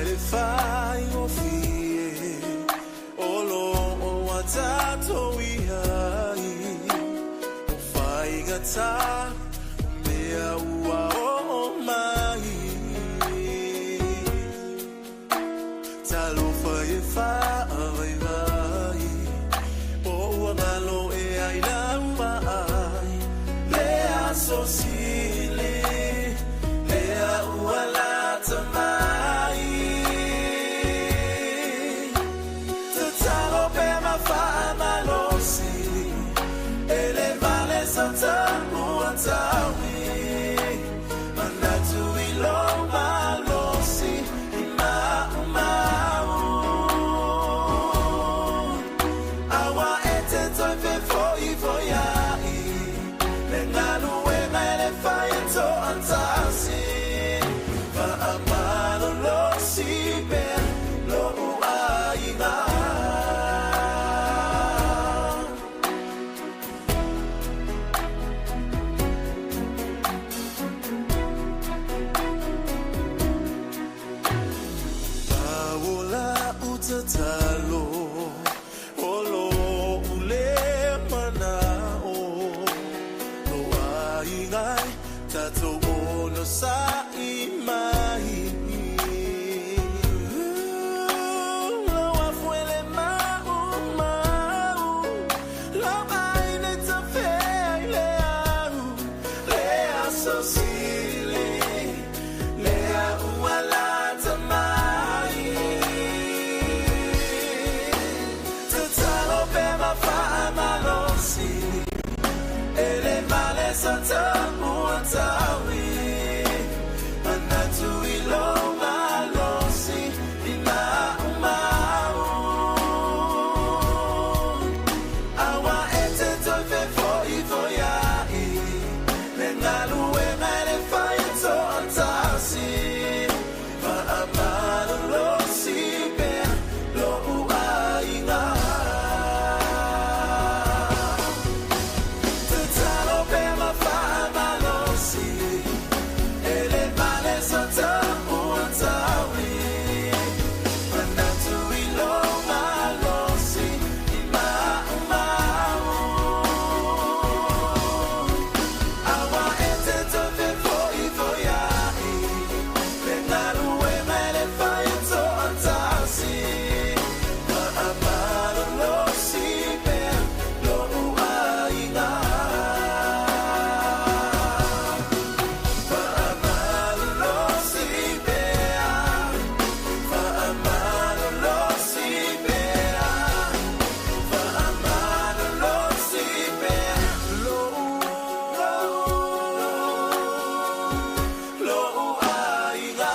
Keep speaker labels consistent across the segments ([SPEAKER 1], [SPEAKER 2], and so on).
[SPEAKER 1] le faigofie o lo o a tatou i ai o faigata o mea ua oo mai. Talofa e faavaivai po ua galo e ai lau vaai le aso sili lea ua lata mai. Tatalo pea ma faamalosi e le vale sau ua taui manatu i lou malosi i maumau. Aua e te toe fefoifoiai le galuega e le fai e toatasi. Faamalolosi pea lou aiga. Pau o lau tatalo o lou le manao lou aiga e tatou onosai mai. Lau afu e le maumau, lau aina e tafea i le au, le aso sili lea ua lata mai. Tatalo pea ma faamalosi e le vale sau ua taui manatu i lou malosi i maumau. Aua e te toe fefoifoiai le galuega e le fai e toatasi. Faamalolosi pea lou aiga. Tatalo pea ma faamalosi e le vale sau ua taui manatu i lou malosi i maumau. Aua e te toe fefoifoiai le galuega e le fai e toatasi. Faamalolosi pea lou aiga. Faamalolosi pea, faamalolosi pea, faamalolosi pea lou aiga.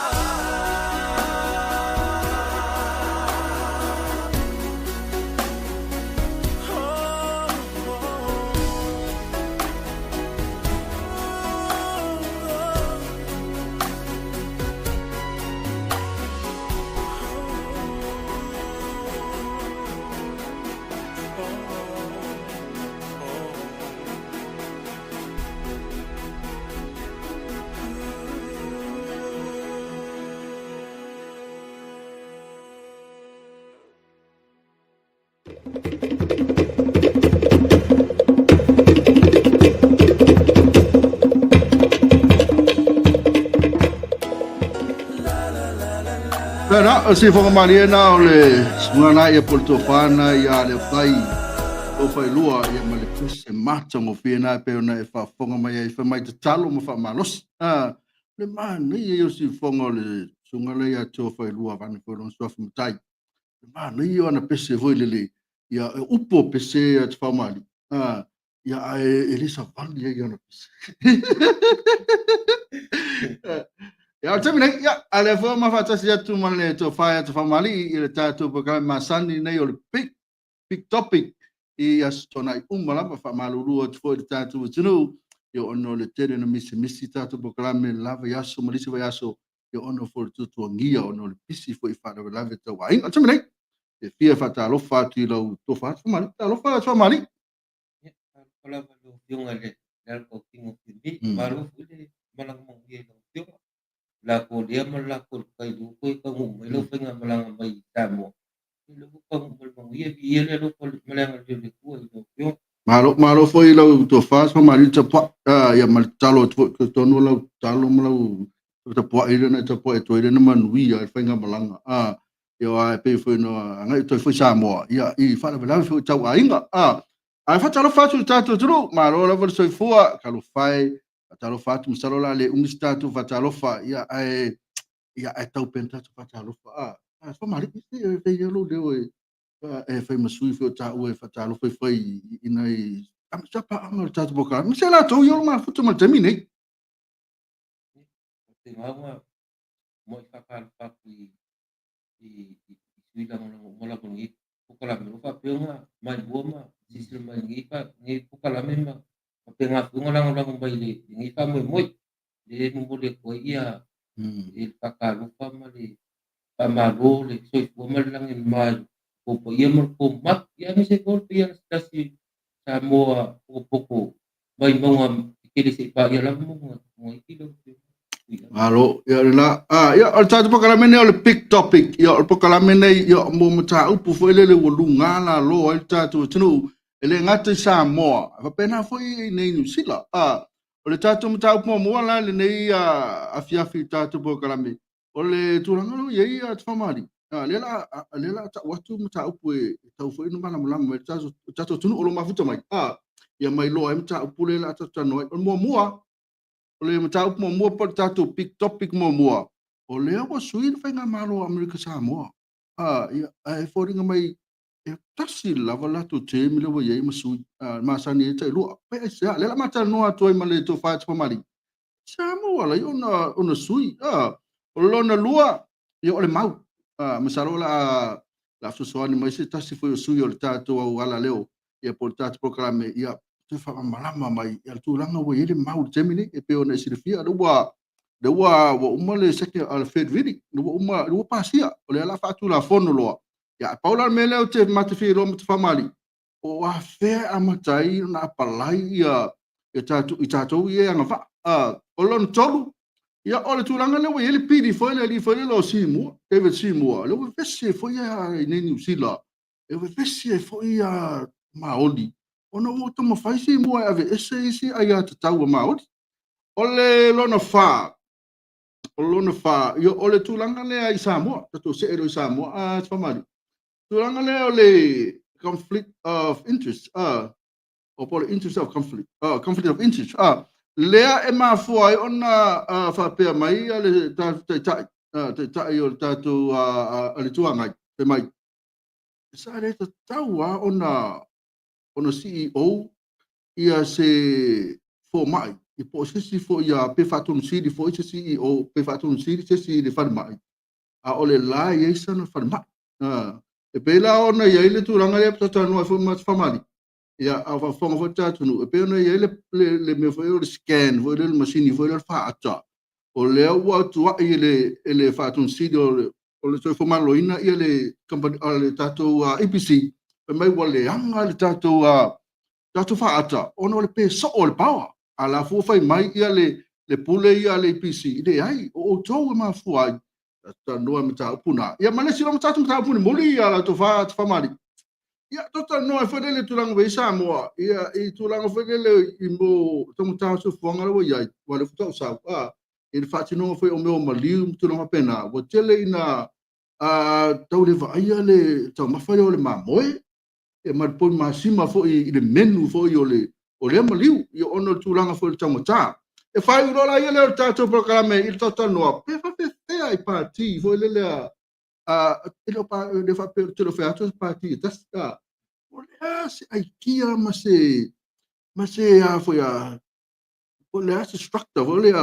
[SPEAKER 2] Lena, o sifoga malie na o le susuga na ia po le tofa na ia le fai o failua ia ma le pese matagofie na e pei ona e faafofoga mai ai fai mai tatalo ma faamalosi. Ah, le manaia ia o sifoga o le susuga lea ia Toa Failua vane foi lona suafa matai. Le manaia o ana pese foi lele ia e upu o pese ia Tafaomaali. Ah, ia ae e le savali ai ana pese. Ia, o le taimi nei, ia, a lea foi ma faatasi atu ma le tofa ia Tafaomaali i le tatou polokalame masani nei o le Big Big Topic i Aso Toonai uma lava. Faamalulu atu foi i le tatou atunuu, ia ona o le tele na misimisi tatou polokalame le la vaiaso ma le isi vaiaso, ia ona foi o le tuatuagia ona o le pisi foi i faalavelave tau aiga. O le taimi nei, e fia faatalofa atu i lau tofa Tafaomaali. Talofa Tafaomaali.
[SPEAKER 3] Ia, talofa lava i lau Afioga i le Lealakautino Fiamē. Malo foi le malaga manuia i lau Afioga. Le la Korea ma le la Korea Kai lua toe taunuu mai lau Ia viia le alofa ma le agalelei o le Atua i lau Afioga.
[SPEAKER 2] Malo, malo foi i lau tofa Faamalie le tapuai, ia ma le tatalo atu foi, talitonu o lau tatalo ma lau tapuai lea na e tapuai atu ai lea na manuia ai le faigamalaga. Ia aua e pei foi ona agai atu ai foi Samoa ia i faalavelave foi tau aiga. Ae faatalofa atu i le tatou atunuu, malo lava le soifua, talofa e, faatalofa atu, masalo o le a le umi se tatou faatalofa, ia ae ia ae tau pea ona tatou faatalofa. Faamalie, se e i ai lou leo e e fai ma sui foi o taua e faatalofa ifo ai i nai paaga o le tatou polokalame, aemaise latou ia o lo o mafuta ma le taimi nei.
[SPEAKER 3] Faapena ona muai faatalofa atu i sui lagolago uma lava o lenei polokalame, o lo o faapea ona maimoa ma silasila mai i lenei polokalame ma faapena foi ona lagolago mai i lenei faamoemoe. Lea e momoli atu ai le faatalofa ma le faamalo le soifua ma le lagi e mama i lo outou paia ma lo outou mamalu, ia aemaise foi o le paia o se tasi Samoa potopoto mai mauga tetele seia paia lava mauga iti lau Afioga.
[SPEAKER 2] Malo, ia lena. Ia, o le tatou polokalame lenei o le Big Topic. Ia, o le polokalame lenei, ia, mo mataupu foi lele ua luga lalo ai le tatou atunuu. E le gata i Samoa, e faapena foi i inei i Niu Sila. O le tatou mataupu muamua la i lenei afiafi i le tatou polokalame, o le tulaga lea ua i ai Tafamali, lea o le a tau atu mataupu e tatau foi ona malamalama mai le tatou atunuu o lo o mafuta mai, ia ma iloa ai mataupu lea o le a tatou talanoa ai. O le muamua, o le mataupu muamua po o le tatou big topic muamua, o lea ua sui le faigamalo a Amerika Samoa. Ia, ae foliga mai e tasi lava le latou term lea ua i ai ma sui, masani ai tailua. Pe aisea? Lea o le a ma talanoa atu ai ma le tofa Tafamali, sa maua ala ai ona sui. O lona lua, ia o le mau. Masalo o le a fesoasoani mai se tasi foi o sui o le tatou auala leo, ia po o le tatou polokalame, ia toe faamalamalama mai ia le tulaga ua i ai le mau i le taimi nei. E pei ona e silafia, lea ua uma le second, le third reading, lea ua uma, lea ua pasia, o lea o le a faatulafono loa. Ia, pau la le mea lea ou te ma te fia iloa ma Tafamali, po o afea e amata ai ona apalai ia i tatou ia e agavaa. O lona tolu, ia o le tulaga lea ua i ai le pili foi le alii foi lele o Simua, David Simua, lea ua vevesi ai foi i inei i Niu Sila, e vevesi ai foi Maoli, ona ua taumafai Simua e aveese isi aiatatau a Maoli. O le lona fa, ia o le tulaga lea i Samoa, tatou see loa i Samoa, Tafamali. Tulaga lea o le conflict of interest, o po o le interest of conflict, conflict of interest, lea e mafua ai ona faapea mai le tatou taitai, taitai o le tatou le Itu Agai, fai mai, sa le tatau lava ona CEO ia se fomai, po o se isi foi pe faatonusili foi se CEO, pe faatonusili se isi i le falemai, a o le la e i ai sana falemai. E pei la ona i ai le tulaga lea pe talanoa ai foi ma Tafamali, ia, a o faafofoga foi le tatou atunuu, e pei ona i ai le mea foi o le scan foi lea, le masini foi lea o le faata, o lea ua tuai e le faatonusili o le Soifua Maloloina ia le company, le tatou EPC, fai mai ua leaga le tatou faata ona o le pe soo o le power. A la foi ua fai mai ia le pule ia a le EPC, leai, o outou e mafua ai. Talanoa i mataupu na. Ia ma le isi loa tatou mataupu mulimuli ia la tofa Tafamali. Ia tatou talanoa ai foi lele i tulaga ua i ai Samoa, ia i tulaga foi lele i mo taugata o le soifuaga lea ua i ai, aua o lea faatoa ou sau, i le faatinoga foi o mea o maliu ma tulaga faapena, ua tele ina tau le vaaia le taumafa lea o le mamoe, ia ma le poimasima foi i le menu foi o lea maliu, ia ona o le tulaga foi o le taugata. E faaiu loa la ia lea o le tatou polokalame i le tatou talanoa, pe faapefea i pati foi lele e le o le faapea ou te le o fai atu o se pati e tasi, o le a se aikia ma se a foi a, o le a se structure foi lea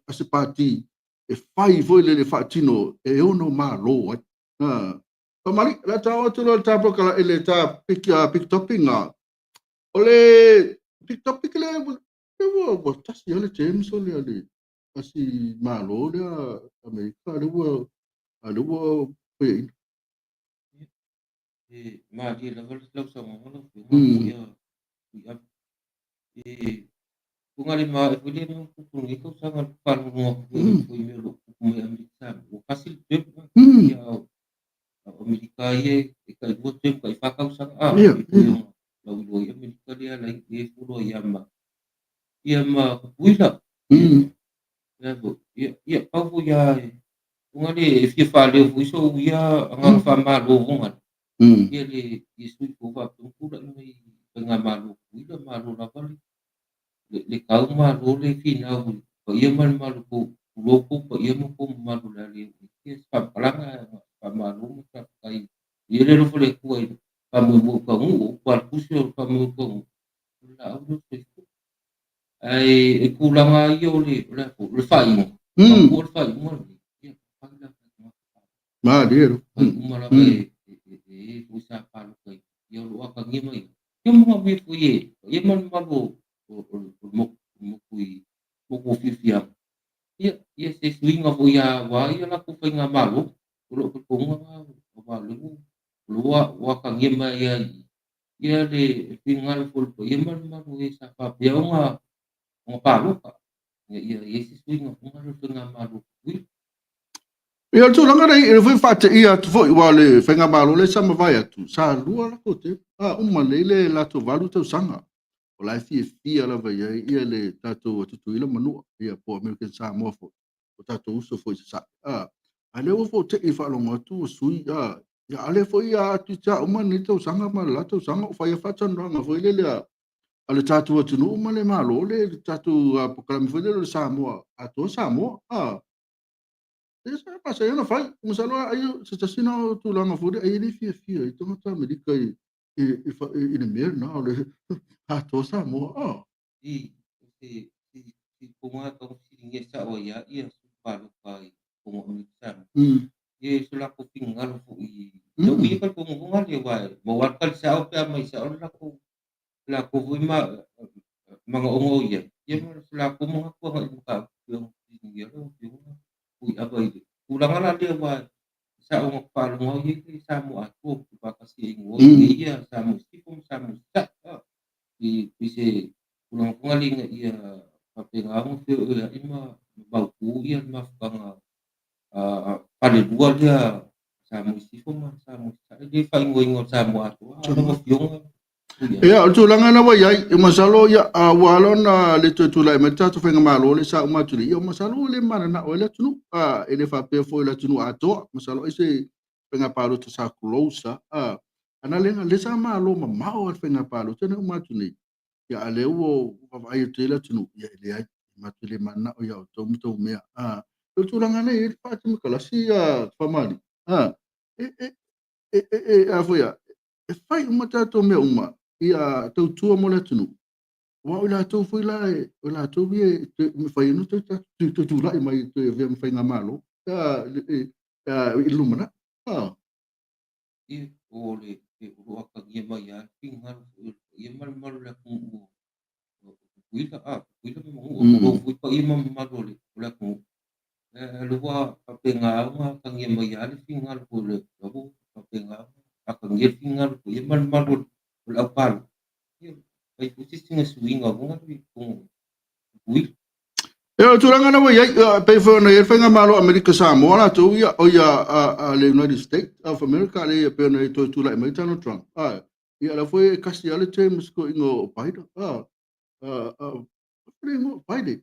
[SPEAKER 2] a se pati e fai foi lele faatino e ono malo ai. Faamalie, o le a ta oo atu loa i le ta polokalame, i le ta big topic na. O le big topic lea ua tasi lava le terms o le a si Malo lea Amerika, lea ua faiaina.
[SPEAKER 3] E malie lava le lau saunoaga lau Afioga, ia E tuga le maea foi lea mea ua tupu i lenei tausaga i le faalogologo atu foi i mea o lo o tupu mai i Amerika Samoa, ua tasi le term, ia a o Amerika ia e tailua term taifa tausaga a e pei ona lauiloa i Amerika lea alai e follow ai ma ia ma Tutuila. Ia ia pau foi a ona le e fia faaleo foi sou ia agaga faamalo ona ia le ia sui fou faapea ona tulai mai i faigamalo Tutuila malo lava le tau malo le finau i paia ma le mamalu o tulou tou paia ma tou mamalu o le a le oo i ai se faamatalaga faamalo ma faafetai ia le alofa o le Atua i le faamoemoe o taunuu o upu a le tusi o le faamoemoe o taunuu o le laau lea o le soifua. Ae i tulaga ia o le o le o le faaiuga, manatua le faaiuga lenei, ia fai lava e tagata
[SPEAKER 2] Malie.
[SPEAKER 3] Fai uma lava e e foi sa palota i ia o lo o atagia mai ai. Ia manaomia foi e ia ma le mamalu o le motu i motu o Fiafiaga. Ia ia se suiga foi aua ia latou faigamalo o lou talitonuga lena aua o lea ua ua atagia mai ai ia le finagalo foi o le paia ma le mamalu o e sa faapea ona palota ina ia i ai se suiga foi lea o le faigamalo Tutuila.
[SPEAKER 2] Ia, o le tulaga lea, e le foi faateia atu foi, aua o le faigamalo lea sa mavae atu, sa lua latou term, a uma lelei le latou 8 tausaga. O la e fiafia lava i ai ia le tatou Tutuila ma Manua, ia po o American Samoa foi, o tatou uso foi i Sasae. A, a lea ua foi te i faalogo atu ua sui, a, ia a lea foi a atu i uma lenei tausaga ma le la tausaga o fai a faatalanoaga foi lele a le tatou atunuu ma le Malo le tatou polokalame foi lele o le Samoa atoa Samoa. A, e sa masa ona fai. Masalo ai se tasi na o tulaga foi lea ai e le fiafia i tagata Amerika i le mea lena o le atoa Samoa. A.
[SPEAKER 3] I se se tau fesiligia sao ai lava ia sui palota i totonu o Amerika Samoa. Ia i so latou finagalo foi i lau ia talitonuga lea aua e maua lava le tali sao pe a aumai sao le latou foi manaoga o i ai. Ia ma so latou manatu agai i le mataupu pei ona fesiligia lau Afioga Tuiava i le tulaga la lea aua e sao na faalogo au i ai le Samoa atoa ua faatasi ai i ia Samoa i Sisifo ma Samoa i Sasae. I se tulaga foi lea ina ia faapena ona feoeoeai ma mautu ia le mafutaga falelua lea Samoa i Sisifo ma Samoa i Sasae, le faaigoaina o Samoa atoa lau Afioga.
[SPEAKER 2] Ia, o le tulaga lena ua i ai, e masalo ia, ua ala ona le toe tulai mai le tatou faigamalo lea sa uma atu nei, ia masalo ua le mananao ai le atunuu, e le faapea foi le atunuu atoa, masalo ai se faiga palota sa close a ana le lea sa malo mamao a le faiga palota na uma atu nei, ia a lea ua vaavaai atu ai le atunuu, ia e leai, matou le mananao ia outou ma tou mea. O le tulaga lea e i ai le faatemokarasi Faamalie, e a foi e fai uma tatou mea uma ia tautua mo le atunuu, aua o i latou foi la o i latou ia e mafai ona toe tulai mai toe avea ma faigamalo i le lumanai.
[SPEAKER 3] Ia, o le o lo o atagia mai lava le finagalo foi o le paia ma le mamalu o le atunuu o Tutuila, Tutuila ma Manua, o lo o foi paia ma mamalu o le atunuu. O lea ua faapena ona atagia mai lava le finagalo foi o le ua faapena ona atagia le finagalo o le paia ma le mamalu o le aupalota. Ia, fai foi se isi suiga foi lea i totonu o Tutuila.
[SPEAKER 2] Ia, o le tulaga lena ua i ai, e pei foi ona i ai le faigamalo Amerika Samoa latou ia, o ia a le United States of America lea e pei ona toe tulai mai Donald Trump. Ia la foi e kasi lava le term sikoiga o Biden. Biden,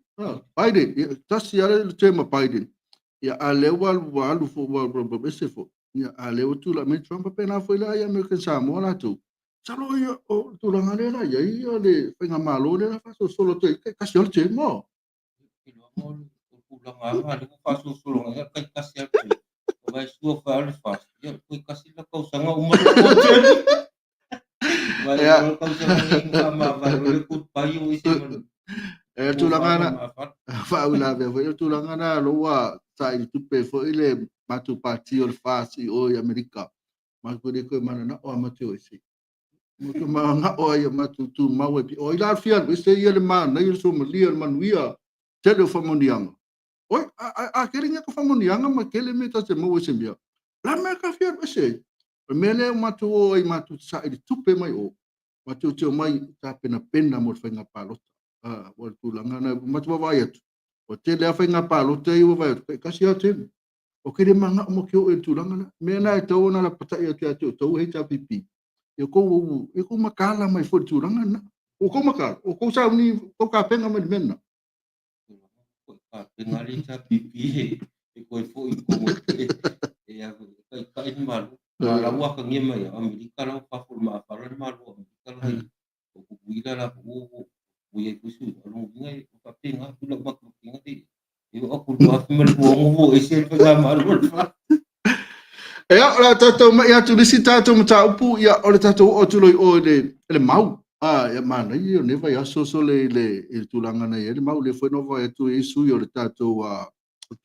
[SPEAKER 2] Biden, ia, tasi lava le term a Biden. Ia, a lea ua alu ua alu foi ua ese foi. Ia, a lea ua tulai mai Trump, pena foi la i American Samoa latou. Masalo ia o le tulaga lea la i ai ia le faigamalo lea la faasolosolo atu ai, kasi lava le term.
[SPEAKER 3] Iloa o le tulaga lava lea ua faasolosolo ai taitasi atu. Vai sua foi le fast. Ia, toe kasi la tausaga uma le kote. Vai o tausaga nei faamavae o le goodbye o ese ma
[SPEAKER 2] E tulaga na faauilavea foi o tulaga na lo ua saili tupe foi le matou pati o le FAS i o i Amerika. Matou le toe mananao a matou ese. Matou mananao ai matou tumau e o ai la fia alu ese ia le manaia le suamalie o le manuia tele o faamanuiaga. Oi, a kele nia ka faamanuiaga ma kele mea ta te maua i se mea. La mea ka fia alu ese ai. O le mea lea ua matou o ai matou te saili tupe mai o, matou te omai tapenapena mo le faiga palota. Ua le tulaga na matou vaavaai atu. Ua tele lava faiga palota ia ua vaai atu, taitasi lava term. Ou te le manao ma ke oo i le tulaga lea. Mea na e tatau ona lapatai atu ia te outou e HRPP, ia outou mataala mai foi i le tulaga lena. Ua outou mataala, ua outou sauni, ua outou tapena mai i le mea lena.
[SPEAKER 3] Tapena le HRPP e toe foi i totonu e taitai le Malo. A la ua atagia mai Amerika la ua fafo i le maafala le Malo o Amerika la i o Tutuila la ua ua i ai foi suiga. O lona uiga e faapena atu lau matimatiga te e oo atu i le 2026 ua ese le faigamalo a le FAST.
[SPEAKER 2] Ia, o le a tatou mai atu i le isi tatou mataupu, ia, o le tatou oo atu loa i o i le mau. Ah, ia, manaia o lenei vaiaso sole i le tulaga na i ai le mau, lea foi na vaai atu i ai sui o le tatou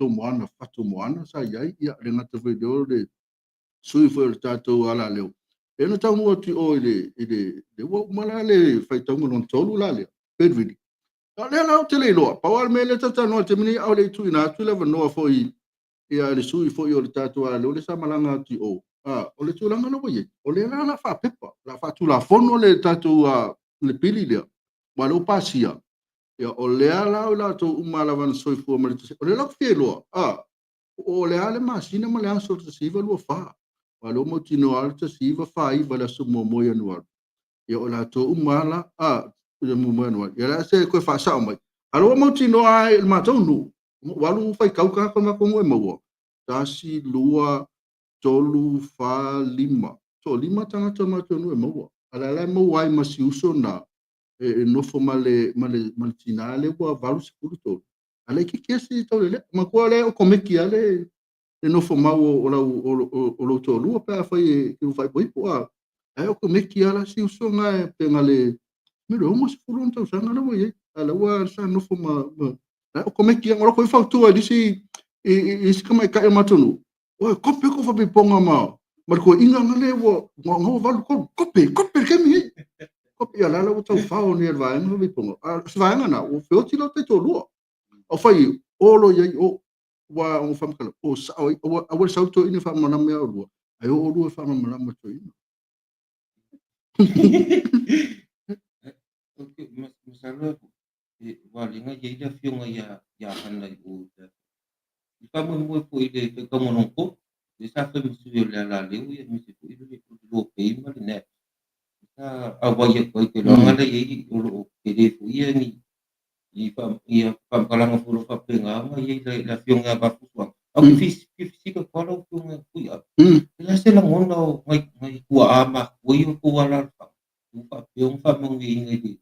[SPEAKER 2] Moana, Fatu Moana sa i ai, ia, le gata foi i lea o le sui foi o le tatou alaleo, e ona taunuu atu i o i le ua uma la le faitauga lona tolu la lea, third reading. A o lea la ou te le iloa, pau lava le mea lea tatou talanoa i le taimi nei, a o le i tuuina atu le avanoa foi ia le sui foi o le tatou alaleo lea sa malaga atu i o, o le tulaga la ua i ai, o lea la o le a faapepa, o le a faatulafono le tatou le pili lea, aua o lea ua pasia, ia o lea la o i latou uma lava na soifua mai le o lea la ou te fia iloa, o le a le masina ma le aso o le 1924, aua o lea ua mautinoa lava le 1949 le aso muamua o Ianuari, ia o latou uma lava la, le muamua o Ianuari, ia o le a se toe faasao mai. A o lea ua mautinoa lava i le matou nuu, ua alu faitau tagata o le matou nuu e maua, 1, 2, 3, 4, 5, toalima tagata o le matou nuu e maua. A o lea la e maua ai ma si uso lena e nofo ma le tina lea ua 83, a o lea e itiiti lava si taulelea. Manatua o lea e okomeki lava le nofo mau o lou toalua pe afai e te faaipoipo, ae okomeki lava la si uso lena pe na o le 60 ona tausaga la ua i ai, a o la ua sa nofo ma... ae okomeki lava. Na o latou fautua i le isi tamaitai o le matou nuu, oi kope tou faapaipoga ma le toeaina lea ua 83, kope, kope i le taimi lenei. Kope, ia o la ua tau fao nei e le vaega faapaipoga. A o se vaega lena, ua feoti lau taitoalua. O fai, o loa i ai o, ua ona faamatala, o sao ai, aua le sau le toeaina e faamalamalama ia oulua, ae o oulua e faamalamalama i le toeaina.
[SPEAKER 3] Masalo e ua i ai le afioga ia Hana i o i faamoemoe foi i le faitauga lona tolu, lea sa fai ma sui o le alaleo aemaise foi le Lopei ma le NAPS. Sa auai atu ai, ou te iloa la i ai o lo o tele foi ia ni ia faamatalaga foi o lo o faapena ona i ai le afioga ia Vaafusuaga. Ae ou te fiafia atu lava lau afioga Tuiaana, o le a se lagona o nai tuaa matutua ia o outou alaalafaga ua faapea ona faamanuiaina i le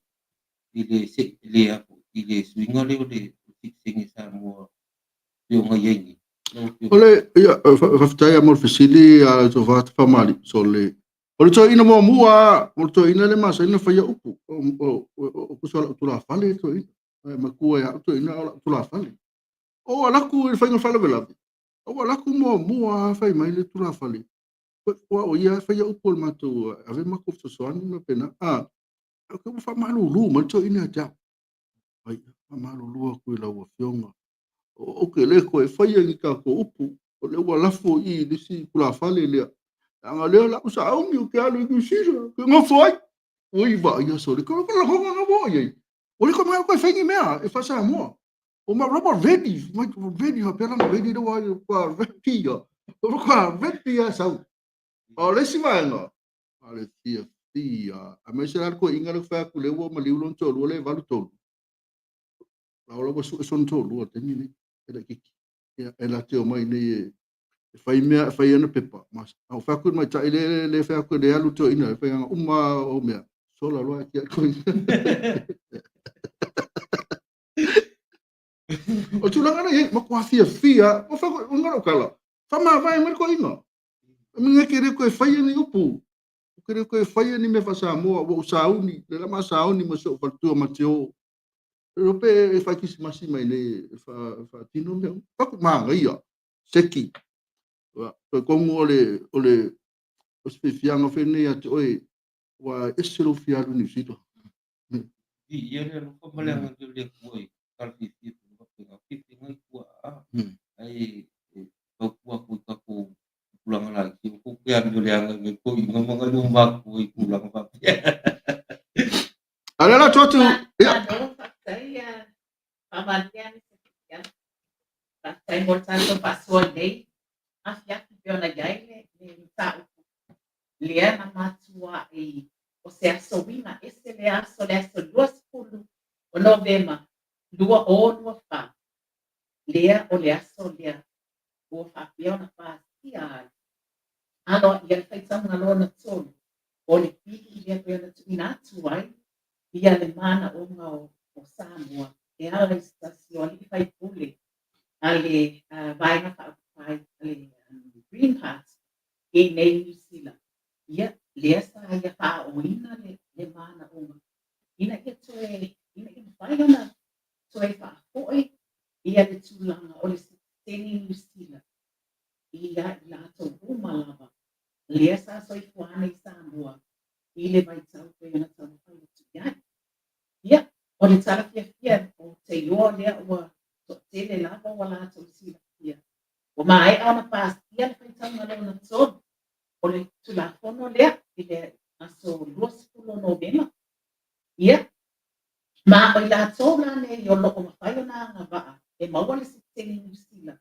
[SPEAKER 3] i le suiga lea o le sitiseni Samoa pei ona i ai nei?
[SPEAKER 2] O le, ia, faafetai lava mo le fesili a le tofa Faamalie. So, le, o le toeaina muamua lava, o le toeaina lea e masani ona faia upu, o tusa o lau tulafale le toeaina. E matua ia au toeaina a o lau tulafale. Ou alu atu i le faiga faalavelave, ou alu atu muamua lava fai mai le tulafale, aua o ia lava e faia upu o le matou, ave matou fesoasoani ma faapena. Ua faamalulu mai le toeaina ia te au. Ai, faamalulu atu i lau afioga, ou te le toe faia ni tatou upu, o lea ua lafo i i le isi tulafale lea. Leaga o lea o lau sauni ou te alu i Niu Sila, ou te nofo ai. Oi vaaia sole, ko le lagona na ua oo i ai. Ua le toe manao toe fai ni mea e faa-Samoa. O ma raba ready, mai ready faapea lana ready lea ua ua ready ia. Ua ready ia sau. A o le isi vaega, a le fiafia, aemaise la le toeaina lea ou te fai atu lea ua maliu lona toalua lea e 83. La ua sue sona toalua i le taimi lenei, e laitiiti. Ia, e latou te omai nei e fai mea, e fai ana pepa. A ou fai atu i le tamaitai lea, lea fai atu e alu le toeaina, e fai ana uma o mea, sola loa ae tiai toeaina. O le tulaga lea e i ai, matua fiafia lava. O fai atu, o lau tala, faamavae mai le toeaina. E te le toe faia ni upu, ou te le toe faia ni mea faa-Samoa, ua ou sauni, lea la ma sauni ma si ou faletua ma te o. E iloa pe e fai kisimasi mai nei e faatino mea uma. Fai atu, manaia, seki. Talitonu o le o le o se fiafiaga foi lenei ia te oe, ua ese lou fia alu i Niu Sila.
[SPEAKER 3] Viia le alofa ma le agalelei o le Atua i tala fiafia foi faapena, fiafiaga i tuaa, ae fautua atu i tatou tupulaga laiti, aua tou te amioleaga i nai toeaiina ma nai olomatua i tulaga faapea.
[SPEAKER 2] A o lea la atu atu, ia.
[SPEAKER 4] Malo faafetai Faamalie. Faafetai mo le tatou faasoa nei. Lea na matua'i o se aso uiga ese lea aso, le aso 20 o Novema 2024, lea o le aso lea ua faapea ona pasia ai aloaia le faitauga lona tolu o le pili lea pei ona tuuina atu ai ia le manaoga o Samoa e ala i se tasi o alii faipule a le Vaega Faaupufai a le Green Party i nei Niu Sila. Ia, lea sa ia faaooina le manaoga ina ia toe, ina ia mafai ona toe faafoi ia le tulaga o le sitiseni Niu Sila ia i latou uma lava lea sa soifua ane i Samoa i le vaitau pei ona taumafai atu i ai. Ia, o le tala fiafia, ou te iloa lea ua toatele lava ua latou silafia. Ua maea ona pasia le faitauga lona tolu o le Tulafono lea i le aso 20 o Novema. Ia, ma o i latou la nei o lo o mafai ona agavaa e maua le sitiseni Niu Sila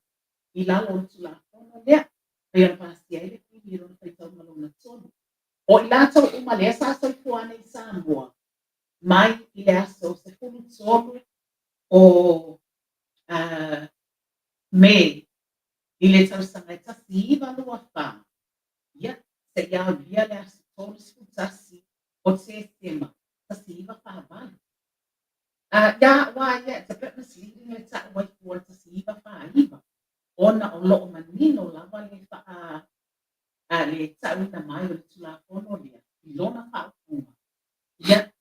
[SPEAKER 4] i lalo o le Tulafono lea, pei ona pasia ai le pili i lona faitauga lona tolu. O i latou uma lea sa soifua ane i Samoa mai i le aso 13 o Me i le tausaga e 1924, ia, seia aulia le aso 31 o Tesema 1948. Ia aua ia, it's a bit misleading le tau ai fua le 1949, ona o lo o manino lava le faa, le tauina mai o le Tulafono lea i lona faaupuga. Ia,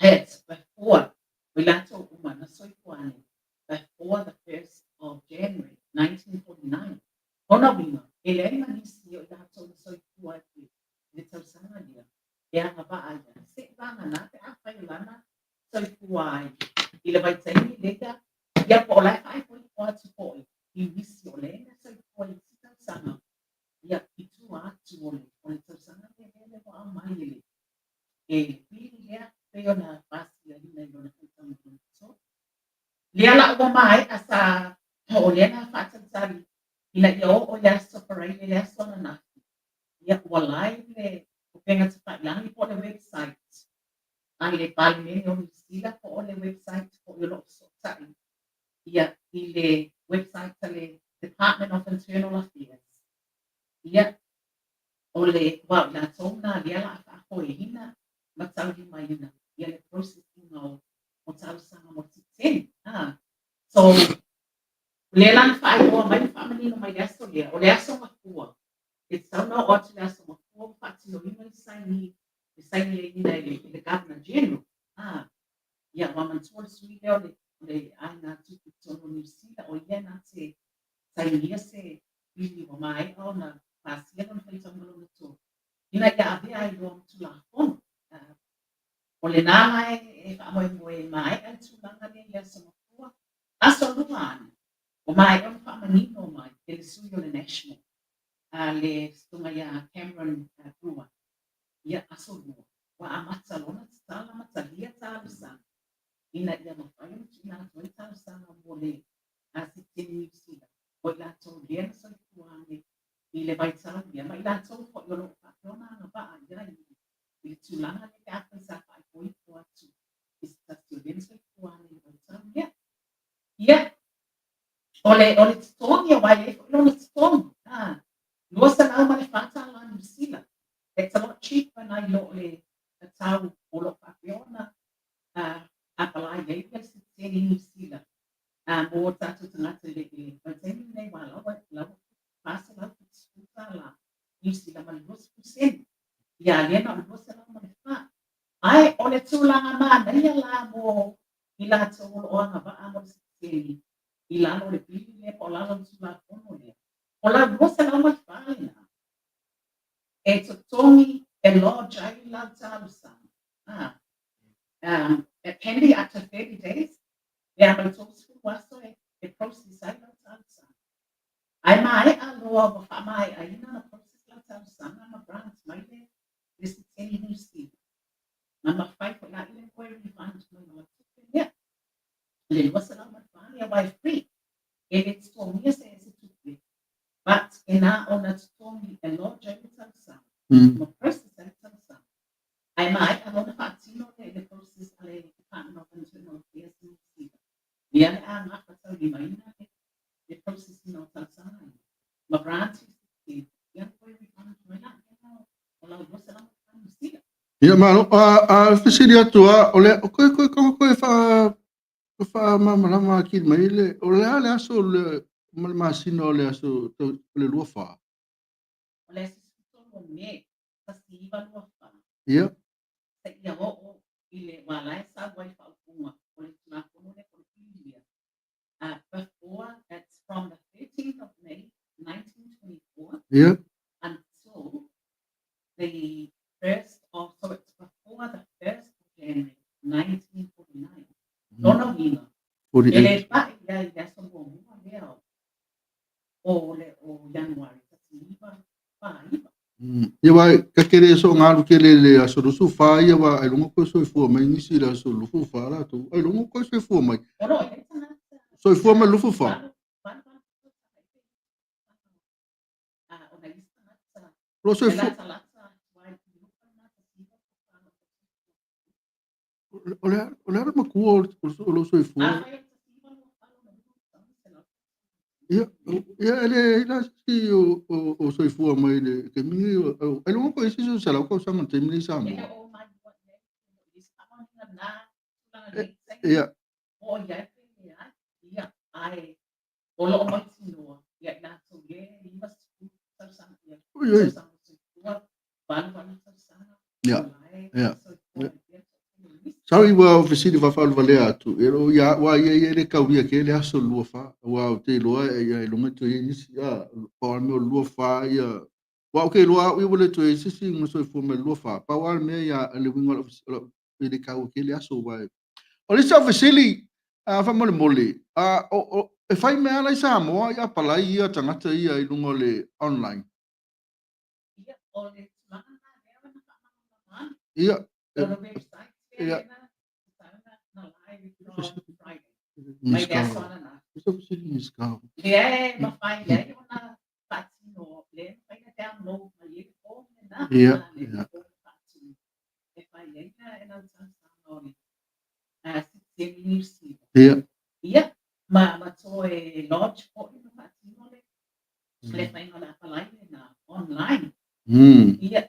[SPEAKER 4] it's before, o i latou uma na soifua ane before the 1st of January 1949. Lona uiga, e leai ma nisi o i latou na soifua i le tausaga lea e agavaa ia, se'i vagana pe afai o lana soifua ai i le vaitaimi lea, ia po o la e faaipoipo atu foi i nisi o lea na soifua i isi tausaga, ia, i tua atu o le tausaga lea lea ua aumai e le e pili lea pei ona pasiaina i lona faitauga lona tolu. Lea la ua maea sa o lea na faatalitali ina ia oo i le aso Faraile, le aso ananafi, ia ua live le upega tafailagi po o le website a le Palemene o Niu Sila po o le website foi o lo o fesootai ia i le website a le Department of Internal Affairs. Ia, o le aua o i latou na lea la a faafoeina ma taulimaina ia le process ina o talosaga mo le sitiseni. So, o lea la na faailoa mai ma faamanino mai le aso lea, o le aso Gafua, e tatau ona oo atu le aso Gafua ua faatinoina le saini, le sainiaina e le Governor General. Ia, ua manatua le sui lea o le aiga tupu i totonu o Niu Sila, o ia na te sainia se pili ua maea ona pasia lona faitauga lona tolu, ina ia avea ai loa ma Tulafono. O lena la e faamoemoe e maea le tulaga lea i le aso Gafua, aso Lua ane, ua maea ona faamanino mai e le sui o le National, le susuga ia Cameron Brewer, ia aso Lua, ua amata loa ona tatala ma talia talosaga ina ia mafai ona tuuina atu ai talosaga mo le sitiseni Niu Sila o i latou lea na soifua ane i le vaitau ia ma i latou foi o lo o faapea ona agavaa i ai i le tulaga lea pe afai sa faaipoipo atu i se tasi o lea na soifua ane i le vaitau lea. Ia, o le totogi, aua e i ai foi lona totogi, $204 Niu Sila. That's a lot cheaper nai lo le tau o lo o faapea ona apalai ai le sitiseni Niu Sila mo tatou tagata i le vaitaimi lenei ua lava $470 Niu Sila ma le 20 sene. Ia lea na o le 204. Ae o le tulaga manaia la mo i latou o lo o agavaa mo le sitiseni i lalo o le pili lea po o lalo o le Tulafono lea, o lau 204 lena e totogi e lodge ai lau talosaga. It can be up to 30 days, pe a ma le 30 aso e process ai lau talosaga. Ae maea loa ua faamaeaina ona process lau talosaga ma grant mai le sitiseni Niu Sila, na mafai foi la i le toe refund mai ma lau tupe lea. Le 204 lea aua e free, e le totogia se tupe, but e na ona totogi e lodge ai le talosaga. Ma process ai le talosaga. Ae maea loa ona faatino le process a le Department of Internal Affairs i Niu Sila, ia le a gafataulimaina le process ina o talosaga ia, ma grant i citizenship, ia ona toe refund mai lea o lau 204 Niu Sila.
[SPEAKER 2] Ia malo, a fesili atu lava, o le, koe koe koe koe faa faamalamalama atili mai le, o le a le aso le, ma le masina o le aso o le 24?
[SPEAKER 4] O le aso 13 o Me, 1924.
[SPEAKER 2] Ia.
[SPEAKER 4] Seia oo i le wā la e sau ai le faaupuga o le Tulafono lea po o le Fililia. Before, that's from the 13th of May 1924
[SPEAKER 2] Ia.
[SPEAKER 4] until the first of, so it's before the 1st of January 1949. Lona uiga, e le
[SPEAKER 2] 48.
[SPEAKER 4] paʻi ai i le aso muamua lea o le o Ianuari 1949.
[SPEAKER 2] Ia wa ka kele so ngalu kele le aso 24 ia wa ai longo ko soifua mai nisi le aso 24 latou. Ai longo ko soifua mai.
[SPEAKER 4] O lo o i ai tagata
[SPEAKER 2] Soifua mai 24.
[SPEAKER 4] valu valu valu tausaga i te a o nai isi tagata
[SPEAKER 2] Lo
[SPEAKER 4] e
[SPEAKER 2] soifua
[SPEAKER 4] latalata atu ai i luga lena 19 o
[SPEAKER 2] o le matua o lo soifua.
[SPEAKER 4] Afai o le 1924 lona uiga ua tatau ona selau
[SPEAKER 2] Ia ia ele ila si o soifua mai le taimi nei ai longo ko isi so selau tausaga i le taimi nei i
[SPEAKER 4] E le
[SPEAKER 2] Samoa.
[SPEAKER 4] o mai ua i ai i se faamaoniga na tulaga nei taimi
[SPEAKER 2] Ia.
[SPEAKER 4] o i ai pe leai, ia, ae o lo o mautinoa ia i latou e 90 tausaga, ia
[SPEAKER 2] Oi oi.
[SPEAKER 4] tausaga o soifua, 88 tausaga,
[SPEAKER 2] Ia.
[SPEAKER 4] o la e
[SPEAKER 2] Ia.
[SPEAKER 4] soifua mai pea le toatele o nisi.
[SPEAKER 2] Sorry ua fesili faafaaluvalea atu. E lo ia ua ia ia le kaulia ke le aso 24. Ua o te iloa e ia i luga toe i nisi a pau a le mea o le 24 ia ua o ke iloa au ia ua le toe i se isi ma soifua mai le 24. Pau a le mea ia le uiga o lau e le kaua ke le aso ua o le isi au fesili a faamolemole a o e fai mea ala i Samoa i apalai ia tagata ia i luga o le online.
[SPEAKER 4] Ia, o le tulaga lena lea na faamalamalama ane.
[SPEAKER 2] Ia.
[SPEAKER 4] O le website
[SPEAKER 2] Ia.
[SPEAKER 4] lea na tatau na live from Friday. Mai le aso ananafi.
[SPEAKER 2] Isi au fesili Miss Carl.
[SPEAKER 4] Lea e mafai ai ona faatino, lea e mafai ona download mai ai le form lena.
[SPEAKER 2] Ia,
[SPEAKER 4] A le
[SPEAKER 2] ia.
[SPEAKER 4] form faatino. E fai ai na e lau talosaga o le citizen i Niu Sila.
[SPEAKER 2] Ia.
[SPEAKER 4] Ia, ma toe lodge foi ma faatino le faiga o le apalai lena online. Ia,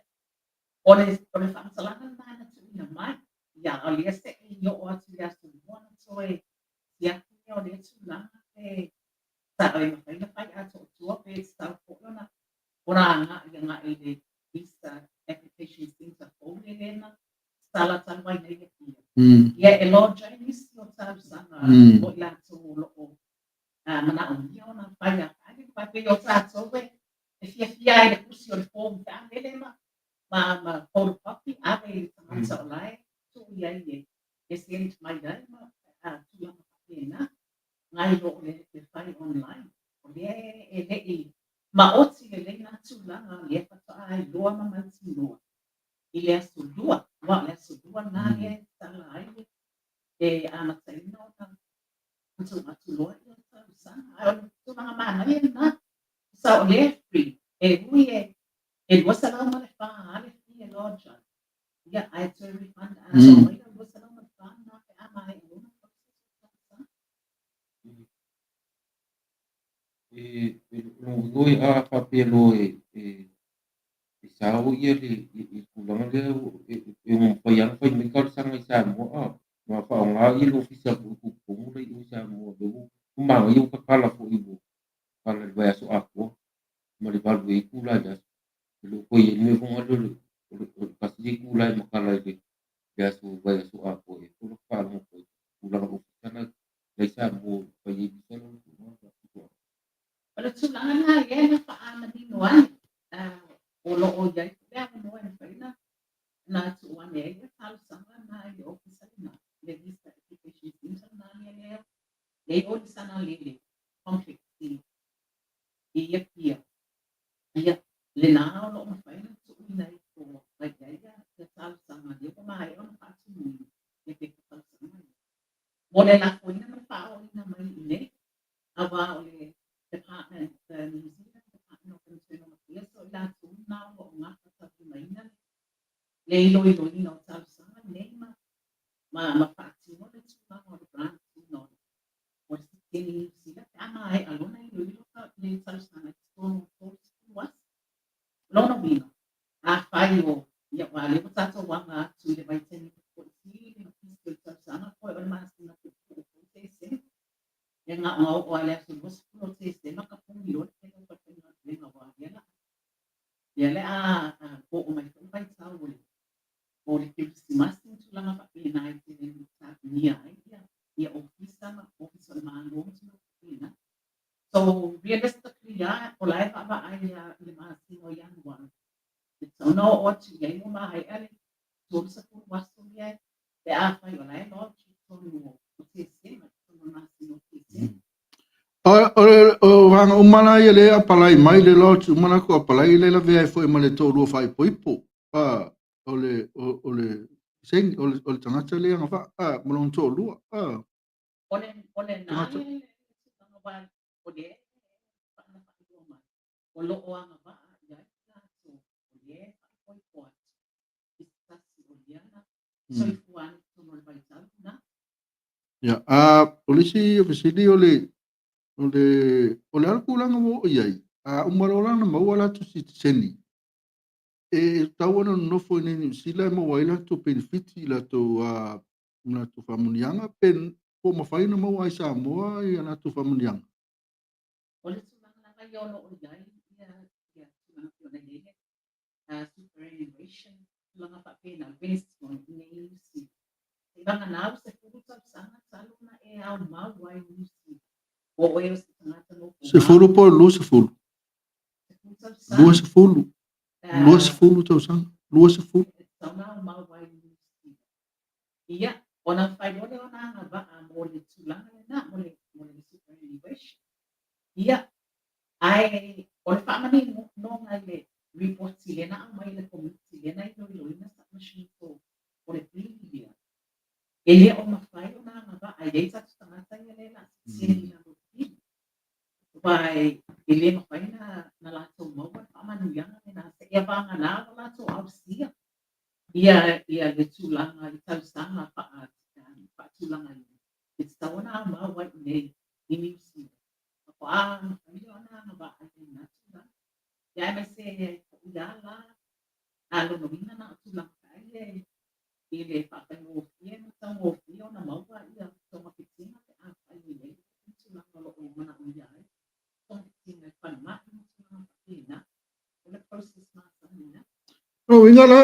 [SPEAKER 4] o le faamatalaga lena na tuuina mai. Ia, o lea seʻi oo atu i le aso lua ona toe siaki lea o lea tulaga pe sa e mafai ona fai atoatua pe tatau foi ona agai agai i le Visa Application Centre fou lea lena tatala talu ai nei Apia. Ia e lodge ai nisi o talosaga o i latou o lo o manaomia ona fai a fai mai pei o tatou e fiafia ai le kusi o le form faalele ma photocopy ave i le tagata o la e tuu i ai e send mai ai ma tulaga faapena nai lo le fai online. O lea e leʻi maoti lelei nā tulaga lea faatoa iloa ma mautinoa i le aso lua, aua o le aso lua lena lea e tatala ai le amataina ona tuu atu loa ia talosaga. Ae o le tulaga manaia lena, sa o lea free, e ui e 204 le fee e lodge ai. Ia, ae toe refund atoa mai lau 204 lena pe a maea lona process o talosaga.
[SPEAKER 3] E lona uiga a faapea loa e sao ia le i tulaga lea e ono mafai lava ona fai mai talosaga i Samoa a ma faaaoga ia le ofisa foi tutotonu la i o i Samoa lea ua manaia ua tatala foi ua tatala i le vaiaso atoa ma le 8 ai itula i le aso. E le o toe i ai le mea foi lea o le 1 le itula e matala i le aso vaiaso atoa e foi la faalogo atu ai tulaga o le ofisa la i Samoa e fai ai visa la tulaga.
[SPEAKER 4] O le tulaga lena lea na faamanino ane, o lo o i ai foi le avanoa e mafai ona tuu ane ai le talosaga lena i le ofisa lena, le Visa Application Centre lena lea lea lea i o i le Sanalele Complex i Apia. Ia, lena o lo o mafai ona tuuina ifo mai ai ia talosaga lea ua maea ona faatinoina le pepa talosaga ia. Mo le lafoina ma le faaoina mai i inei, aua o le Department, the New Zealand Department of Internal Affairs, o i latou na o lo o gafataulimaina. le iloiloina o talosaga nei ma ma ma faatino le tulaga o le grant ina o le sitiseni Niu Sila pe a maea loa ona iloilo le talosaga i totonu o le 30 aso. O lona uiga, afai o ia aua o lea ua tatou aga atu i le vaitaimi toesili ma pisi o le tausaga koe o le masina puupuu foi o Tesema, ia na ona oo lava i le aso 20 o Tesema tapuni loa le tele o falefaigaluega aua o lea la lea le a oo mai foi le vaitau o le Kerisimasi ma tulaga faapena e tele ina tapunia ai ia ofisa ma ofisa o le Malo ma tulaga faapena. So realistically lava, o la e vaavaai lava i le masina o Ianuari, e tatau ona oo atu i ai ua maea le 30 aso lea pe afai o la e lodge i totonu o Tesema, i totonu o le masina o Tesema.
[SPEAKER 2] O vaega uma la ia lea e apalai mai le lodge uma latou apalai e le lavea ai foi ma le toalua faaipoipo o le o le seni o le tagata lea agavaa ma lona toalua.
[SPEAKER 4] O lena le tulaga aua o lea e faailoa mai o lo o agavaa i ai latou o lea e faaipoipo atu i se tasi o lea na soifua ane i totonu o le vaitau lena.
[SPEAKER 2] Ia, o le isi fesili o le o le a le tulaga ua oo i ai, a uma loa la ona maua latou sitiseni, e tatau ona nonofo i inei i Niu Sila e maua ai latou penefiti i latou latou faamanuiaga pe po o mafai ona maua ai i Samoa ia latou faamanuiaga?
[SPEAKER 4] O le tulaga lava ia o lo o i ai ia tulaga pei ona i ai le superannuation, tulaga faapena, penisione i inei i Niu Sila. Seivagana ua 10 tausaga talu ona e aumau ai i Niu Sila, po o oe o se tagata nofomau.
[SPEAKER 2] 10 po o le 20?
[SPEAKER 4] 10 tausaga.
[SPEAKER 2] 20. 20 tausaga. 20.
[SPEAKER 4] E tatau ona aumau ai i Niu Sila. Ia, ona mafai loa lea ona agavaa mo le tulaga lena, mo le superannuation. Ia, ae o le faamaninoga i le ripoti lea na aumai e le Komiti lea na iloiloina submissions o le pili lea, e le o mafai ona agavaa e i ai tatou tagata ia lea o le a sitiseni i lalo o le pili. Aua e le mafai na latou maua le faamanuiaga lena seia vagana ua latou ausia ia le tulaga i tausaga faatulagaina e tatau ona aumau ai i inei i Niu Sila. Faatoa mafai lea ona agavaa i lena tulaga. Ia aemaise ai foi lava la a lona uiga na o tulaga foi ia i le faafaigofie ma taugofie ona maua ia togafitiga pe afai o i ai le tulaga o lo o manaomia ai togafitiga i falemai ma tulaga faapena. O le process masani lena.
[SPEAKER 2] O uiga la,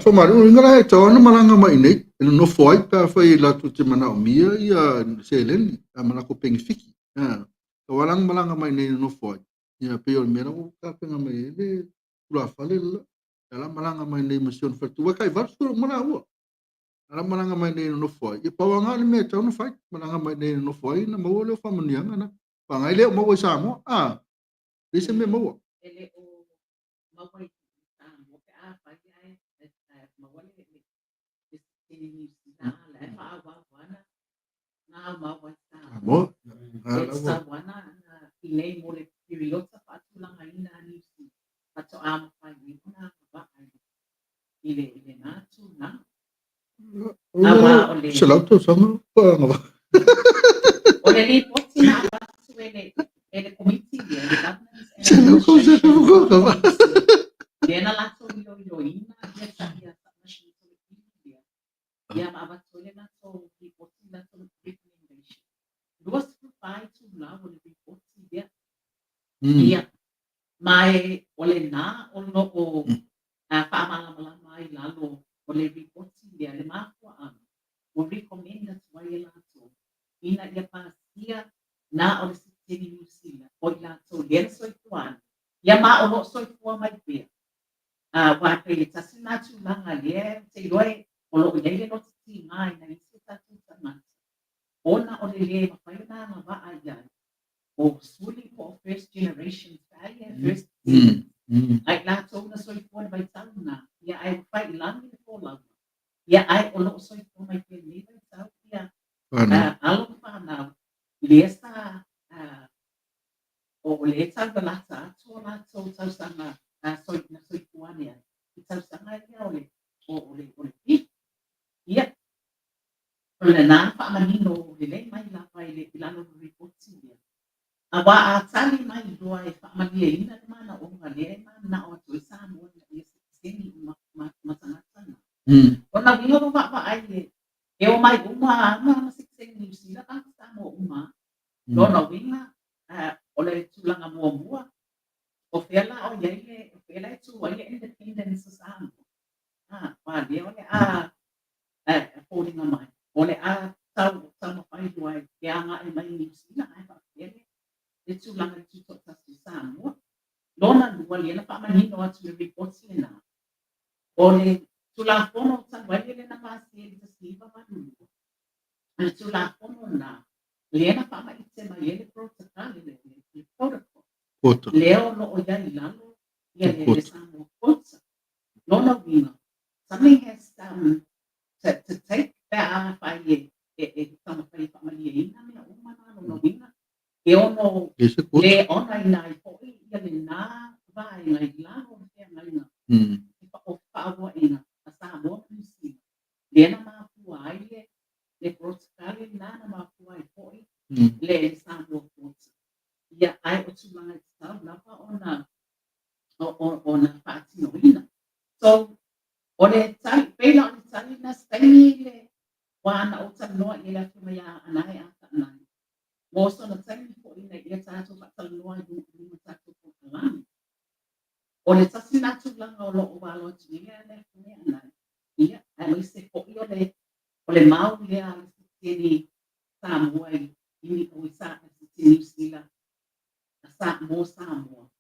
[SPEAKER 2] Tomalu, o uiga la e tatau ona malaga mai i inei e nonofo ai pe afai latou te manaomia ia seleni ma latou penefiti. Tatau lava la ona malaga mai i inei e nonofo ai. Ia pei o le mea la ua tapena mai ai le tulafale le la. Ia la malaga mai nei ma si ona faletua. Ua tai 80 uma laua. A la malaga mai nei e nonofo ai. Ia pau lava lena o le mea e tatau ona fai. Malaga mai nei e nonofo ai ona maua lea o faamanuiaga na. Vagana ai le o maua i Samoa. Leai se mea maua.
[SPEAKER 4] E le o maua i Samoa pe afai ae maua le sitiseni Niu Sila, a la e faaauau lava na aumau ai i Samoa. E tatau lava na i inei mo le piriota faatulagaina a Niu Sila faatoa mafai ai ona agavaa i lena tulaga. Aua o le
[SPEAKER 2] 100 tausaga pa agavaa.
[SPEAKER 4] O le lipoti na avatu e le komiti lea, le Governance and
[SPEAKER 2] 100 tausaga
[SPEAKER 4] Administration
[SPEAKER 2] pa agavaa.
[SPEAKER 4] Committee, lea na latou iloiloina ia submissions o le pili lea, ia ma avatu ai le latou lipoti, le latou recommendation. 24 itulau o le lipoti lea. Ia, ma o lena o lo o faamalamalama ai i lalo o le lipoti lea le mafuaaga ua recommend atu ai e latou ina ia pasia na o le sitiseni Niu Sila o i latou lea na soifua ane, ia ma o lo o soifua mai pea. Aua e pei e tasi lena tulaga lea ou te iloa o lo o i ai le loto tiga i nai isi o tatou tagata ona o le lē mafai ona agavaa i ai o suli po o first generations pe a ia first descendants a i latou na soifua i le vaitau lena, ia ae ua fai i lagi le folauga, ia ae o lo o soifua mai pea i lenei vaitau ia alo ma fanau lea sa o lea e taulalata atu o latou tausaga na soifua ane ai i tausaga ia o le Aua a tali mai loa e faamalieina le manaoga lea e mananao atu ai Samoa ina ia sitiseni uma ma tagata na. Lona uiga ua vaavaai e omai uma lava ma sitiseni Niu Sila tagata Samoa uma lava. Lona uiga o le tulaga muamua, o fea la o i ai le, o fea la e tu ai le independence o Samoa? Aua lea o le a foliga mai, o le a taumafai loa e agai mai i Niu Sila ae faapefea le tulaga i le tutoatasi o Samoa. Lona lua, lea na faamanino atu i le lipoti lena, o le Tulafono talu ai lea na pasia i le 1982, o le Tulafono lena lea na faamaite mai ai le protocol, le protocol, lea o lo o i ai i lalo ia le Samoa Quota. Lona uiga, something has to take pe afai e taumafai e faamalieina mea uma na. Lona uiga, e ono le onaina ai foi ia lena vaega i lalo o le feagaiga o fefaauaiga a Samoa ma Niu Sila, lea na mafua ai le protocol lena na mafua ai foi le Samoa Quota. Ia, ae o tulaga e tatau lava ona faatinoina. So, o le tali, pei la o le tali lena se taimi le wā na ou talanoa i le afioga ia Anae Ataanai, mo sona taimi foi ina ia tatou faatalanoa i luga o tatou polokalame. O le tasi lena tulaga o lo o alo atu nei le afioga ia Anae, ia, aemaise foi o le mau lea a le sitiseni Samoa i Niu Sila mo Samoa,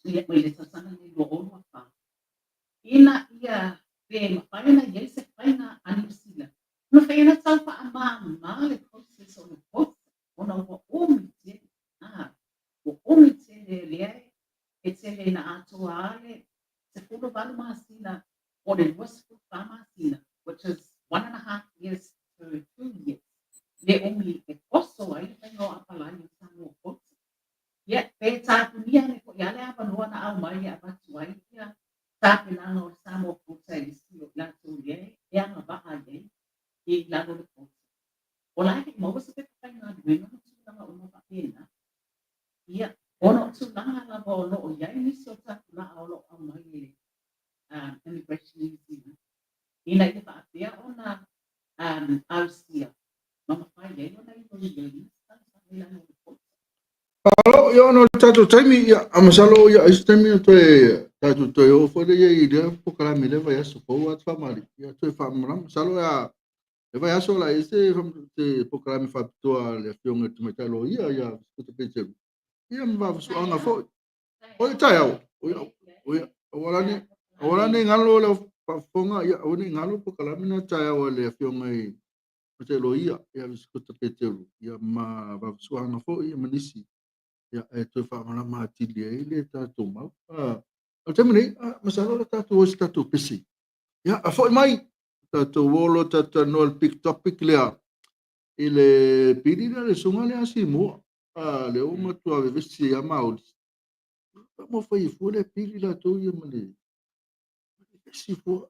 [SPEAKER 4] ia, mai le tausaga lenei 2024, ina ia pe mafai ona i ai se faiga a Niu Sila, e mafai ona tau faamama le process o le quota, ona ua umi tele, ua umi tele lea e tele ina atoa lava le 18 masina po o le 24 masina, which is 1.5 years to 2 years, le umi e oso ai le faiga o apalai o Samoa Quota. Ia, pe tapunia ane foi lava le avanoa na aumai e avatu ai ia tapenaga o le Samoa Quota e isi o i latou lea e agavaa i ai i lalo o le quota. O la e le i maua se pepa faigaluega ma tulaga uma faapena. Ia, ona o tulaga lava o lo o i ai nisi o tapulaa o lo o aumai e le Immigration New Zealand, ina ia faapea ona ausia ma mafai ai ona iloiloina se talosaga i lalo o le quota.
[SPEAKER 2] Malo, ia ona o le tatou taimi, ia, a masalo ia ai se taimi o toe tatou toe oo foi lea i lea polokalame i lea vaiaso fou atu faamalie, ia toe faamalamalama. Masalo ia le vaiaso la i se polokalame faapitoa a le afioga i le tamaitai loia ia Sikuta Peteru, ia ma vavasuaga foi. O ia taeao, o ia, aua la ne i galo le faafofoga, ia aua ne i galo le polokalame na taeao a le afioga i tamaitai loia ia Sikuta Peteru, ia ma vavasuaga foi ia ma nisi, ia e toe faamalama atili ai le tatou mau. O le taimi nei, masalo le tatou o se tatou pese. Ia, a foi mai, tatou o loa tatou talanoa i le big topic lea, i le pili lea le susuga lea Simua. Lea ua matua vevesi ai Maoli. Mo fai e fua le pili latou ia ma le vevesi fua.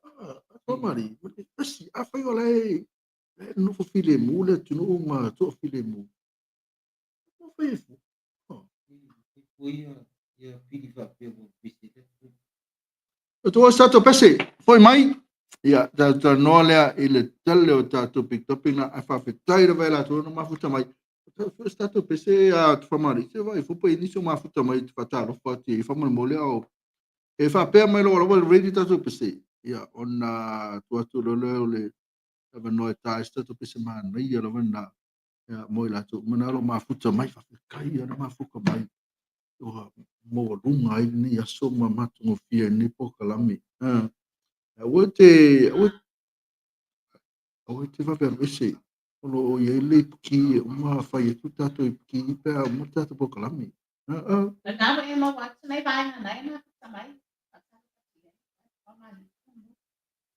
[SPEAKER 2] Faamalie, ma le vevesi. Afai o la e nofo filemu le atunuu ma toafilemu. Mo fai e fua.
[SPEAKER 3] Ia ia pili faapea ua vevesi ai le
[SPEAKER 2] O tua se tatou pese, foi mai, ia, tatou talanoa lea i le tele o tatou big topic na, ae faafetai lava i latou na mafuta mai. Se tatou pese a Tufamali, se vai fupa i nisi o mafuta mai te faatalofa atu i faamolemole ao. E faapea mai loa lava ready tatou pese, ia, ona tuu atu loa lea o le avanoa e ta ai se tatou pese manaia lava lena, ia, mo i latou uma na o lo o mafuta mai, faafetai ia na mafuta mai. Ua maualuga ai lenei aso ma matagofie ai lenei polokalame. Aua te vave alu ese, o lo o i ai le ipuki e uma fai atu tatou ipuki pe a uma le tatou polokalame.
[SPEAKER 4] Na ua e maua atu nei vaega na e mafuta mai.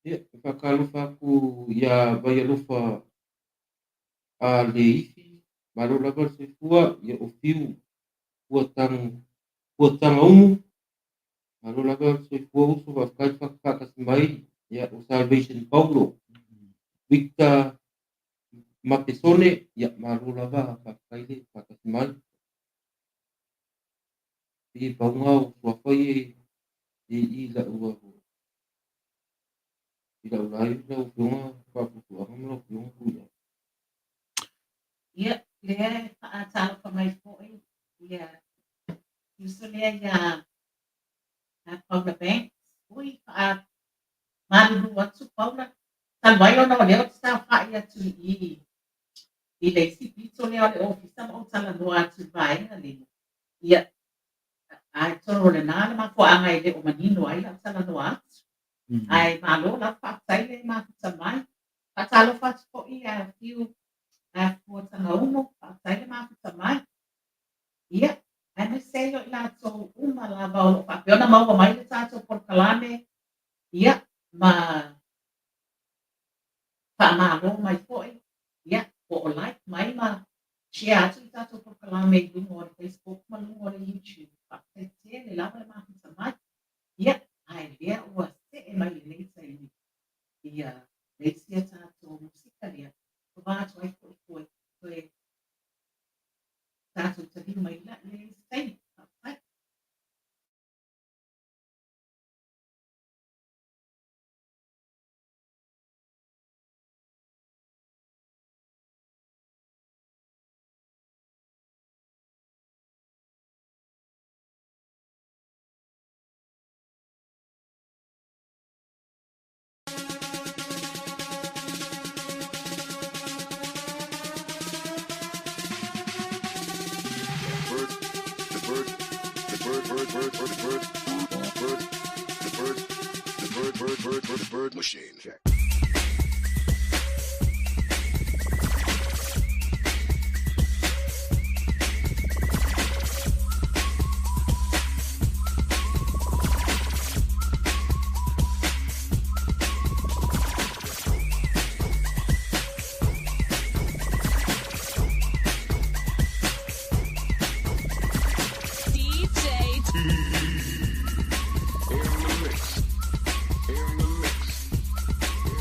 [SPEAKER 3] Ia, e faatalofa atu ia Vaialofa a le isi, malo lava le soifua, ia o Fiu ua tagaumu, malo lava le soifua uso, faafetai le faatasi mai, ia o Salvation Paulo, Victor Mapesone, ia malo lava faafetai le faatasi mai. Pei e pauga o suafa ia i i lau i lau live lau Afioga Faafuafuaga ma lau Afioga Tuiaana.
[SPEAKER 4] Ia, lea e faatalofa mai foi ia uso lea ia Paula Banks. Ui, faamalulu atu Paula, talu ai ona o lea ou te saofai atu i i i le isi pito lea o le ofisa ma ou talanoa atu i le vaega lea. Ia, atonu o lena le mafuaaga e le o manino ai lau talanoa atu. Ae malo lava faafetai le mafuta mai. Faatalofa atu foi ia Fiu Fuatagaumo, faafetai le mafuta mai. Ia, aemaise ai o i latou uma lava o lo o faapea ona maua mai le tatou polokalame, ia, ma faamalo mai foi, ia, po o like mai ma share atu le tatou polokalame i luga o le Facebook ma luga o le YouTube. Faafetai tele lava le mafuta mai. Ia, ae lea ua see mai lenei taimi ia le isi a tatou musika lea, vava atu ai foi toe toe tatou taliu mai la i le isi taimi. Faafetai.
[SPEAKER 1] Bird, the bird, the bird, bird, bird, bird, bird, bird, the bird, the bird, bird, bird, bird, bird machine. Check.
[SPEAKER 5] DJ
[SPEAKER 1] In the mix. In the mix.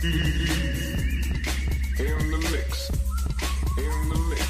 [SPEAKER 1] In the mix. In the mix. In the mix.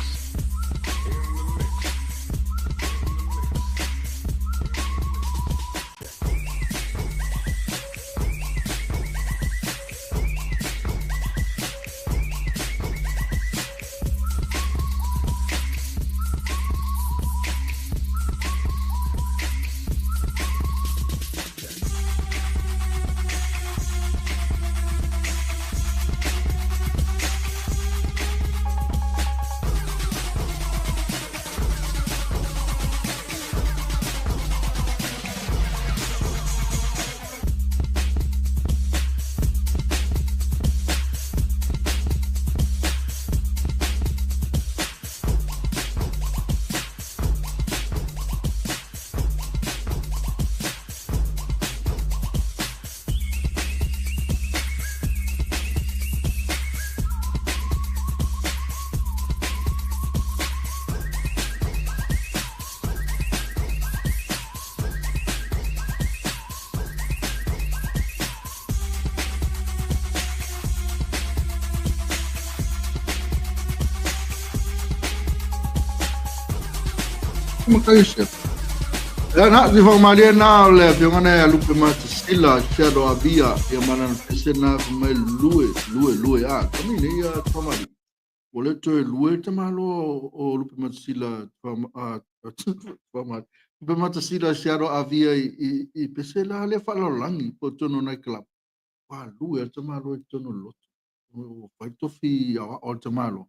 [SPEAKER 2] Ia na te whakamalie nā o le afioga nei a Lupe Matasila, Shadow Avia, ia mana na pese nā fa mai lue, lue, lue, a, kami nei a whamari. Ua le toe lue te malo o Lupe Matasila, whamari. Lupe Matasila, Shadow Avia i pese la le whaalalangi po tono nai club. Wā lue a te malo i tono lotu. O whai tofi a te malo.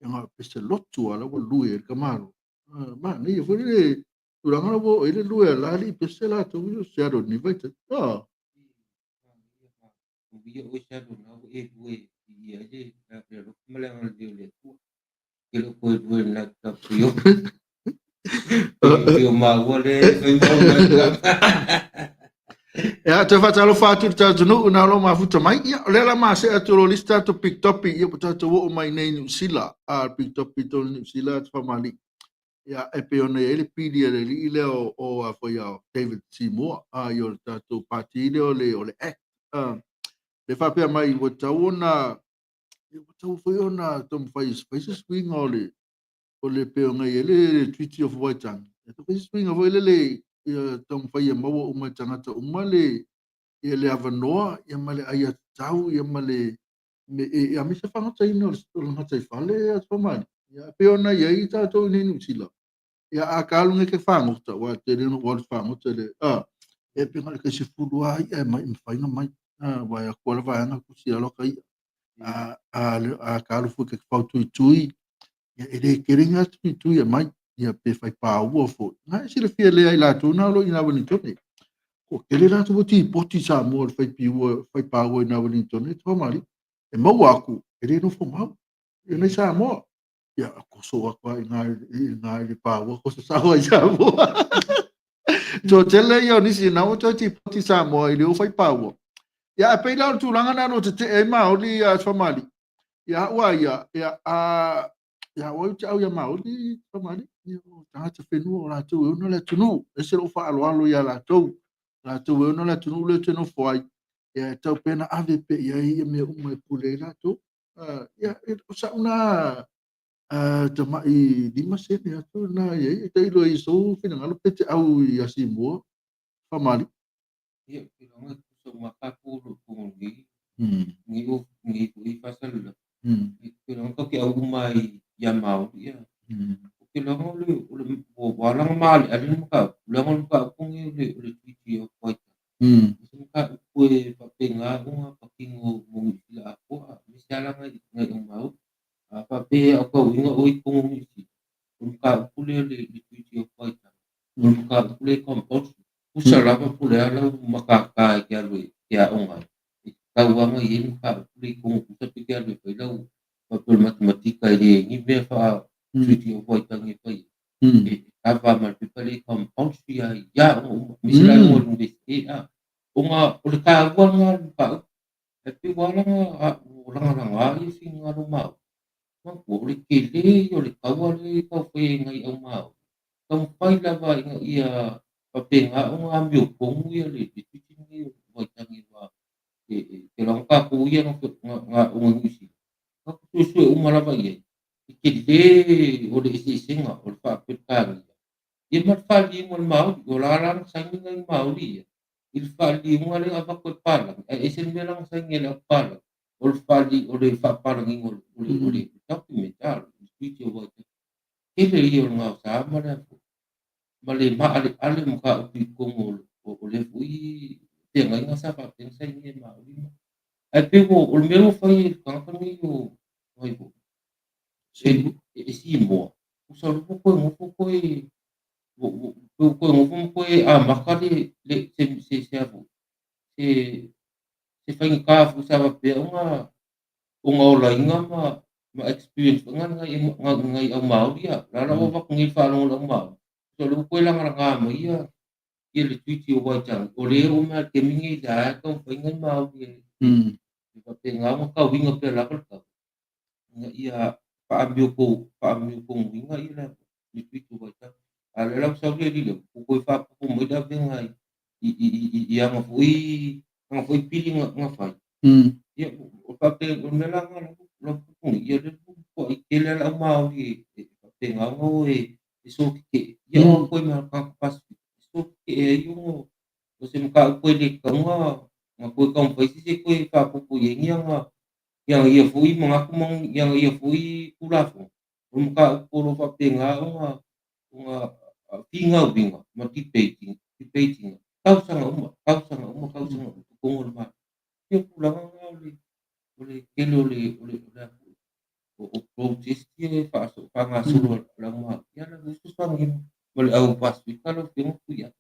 [SPEAKER 2] Ia ngā pese lotu ala ua lue e ka malo. Ma, nei, foi le tulaga la ua i le lue a la alii pese latou ia o Seattle ni vaita. Ah.
[SPEAKER 3] Ia oe Seattle na ua e lue i ia le le alofa ma le agalelei o le Atua. Ke le koe lue na ta pio. Pio maua le fai mau na ta.
[SPEAKER 2] Ia, toe faatalofa atu i le tatou nuu na o lo o mafuta mai. Ia, o lea la masea atu o lo lisi tatou Big Topi, ia ua tatou oo mai nei i Niu Sila. A, Big Topi tonu Niu Sila, te famalii. Ia, e pei ona i ai le pili a le alii lea o, o a foi a David Seymour, a, i o le tatou pati lea o le, o le ACT. A, le faapea mai, ua tatau ona, ia, ua tatau foi ona taumafai e fai se suiga o le, o le pei ona i ai le Treaty of Waitangi. E fai se suiga foi lele, ia taumafai e maua uma e tagata uma le, ia le avanoa, ia ma le aiatatau, ia ma le, me, e, a me se fagataina o le, o le gataifale ia Famalii. Ia, e pei ona i ai tatou i nei Niu Sila. Ia, a ka alu nei ke fagota, ua tele ona ua alu fagota le, a, e pei na o le kai sefulu lava i'a e mai, mafai ona mai. A, ua e atu lava vaega kusi alo ka i'a. A, a, a ka alu foi ke fautuitui, ia, e le tele ni tuitui e mai, ia pe fai pāua foi. Na e silafia lea i latou na o lo o i nā Wellington. Kua tele latou ua tipoti i Samoa le fai piua, fai pāua i nā Wellington, e te whamari. E maua aku, e le nofo mau. Ia nei Samoa. Ia, koso aku ai ngā, i ngā i le pāua, koso sao ai Samoa. Toa tele ia o nisi, na ua toe tipoti Samoa i le o fai pāua. Ia, e pei la o le tulaga na no te te e maoli a te whamari. Ia au a ia, ia, a, ia au ai te au ia maoli, whamari, ia o tagata whenua o latou e ona le atunuu, ese lou faaaloalo ia latou, latou e ona le atunuu lea ou te nofo ai, ia e tau pea na ave pea i ai ia mea uma e pule ai latou. Ia, o sa'u na tama'i 5 sene atu na i ai, e tailo ai i sou finagalo pe te au ia Simua, Famalii.
[SPEAKER 3] Ia, ou te iloa e tusa uma tatou o lo o totonu nei, nei o nei foi faasalalau. Ou te iloa tatou te au uma ai ia Māori ia. Ou te iloa o le o le ua ala ona maaleale le mataupu, leaga o le mataupu lenei o le o le Treaty of Waitangi. O se mataupu e faapena ona patino mo Niu Sila atoa, aemaise lava la nai au Māori. A faapea a tauina oe i totonu o Niu Sila, o le mataupu lea o le Treaty of Waitangi, o le mataupu lea e compulsory. Tusa lava po o le a lau matata e te alu e te aoga ai, e tatau lava ona i ai le mataupu lea i totonu tusa pe te alu e fai lau faapea o le matematika e le i ai ni mea faa-Treaty of Waitangi e fai ai. E kava ma le pepa lea e compulsory lava i aoga uma, aemaise la i luga o le Iunivesite a. Ona o le taua lena o le mataupu, ae pei ua ala ona lagalaga ia finagalo Māori, manatua o le tele ia o le taua lea e taufai ai nai au Māori, taumafai lava ina ia faapena ona amiotonu ia le Treaty lenei o Waitangi aua e te laga tatou ia na oga i Niu Sila, tatou suesue uma lava i ai i telē o le eseesega o le faa-Peretania ia ma le faaliliuga o le Maori. O la la na saini nai Maori ia i le faaliliuga lea na avatu e papalagi, ae ese le mea la na saini e le aupapalagi, o le faali o le faapapalagiga o le o le o le document a le Treaty of Waitangi. Tele ia o le gaosa ma le ma le maaleale mataupu i totonu o o lea foi feagaiga sa faapea ona sainia e Maori ma ae pei ua o le mea ua fai e le tagata nei o ai foi e Simoa, ua sau loa toe nofo toe ua toe nofo ma toe amata le le se se se a foi se se faigata foi sa faapea ona ona olaina ma ma experience foi nai nai au Maori ia. La la ua avatu nei i le faalogo i le au Maori, so lea ua toe lagalaga mai ia ia le Treaty o Waitangi, o lea e oo mai lava i le taimi nei la e taumafai nai Maori e faapena ona tauina pea lava le tau ina ia faaamiotonuina ia le Treaty o Waitangi. A o lea la ua sau le alii lea, ua toe faaopoopo mai le avega i ana foi pili na fai. Ia, o faapea, o le mea la lena lau pupu nei, ia lea ua matuai tele lava le au Maori e faapena ona o e solotetee. Ia o atu ai ma tagata Pasefika e solotetee ai ona o se mataupu e le tatau ona toe taumafai se isi e toe faaopoopo i ai ni ana ia foi manatu ma ni ana ia foi Tulafono. O le mataupu o lo o faapena ona finauina ma debate ina tausaga uma, tausaga uma, tausaga uma i totonu o le Malo. Ia o tulaga na o le o le tele o le o le o o protest ia e faagasolo a le au Maori. Ia o le fesoasoani ma le au Pasefika lau Afioga Tuiaana.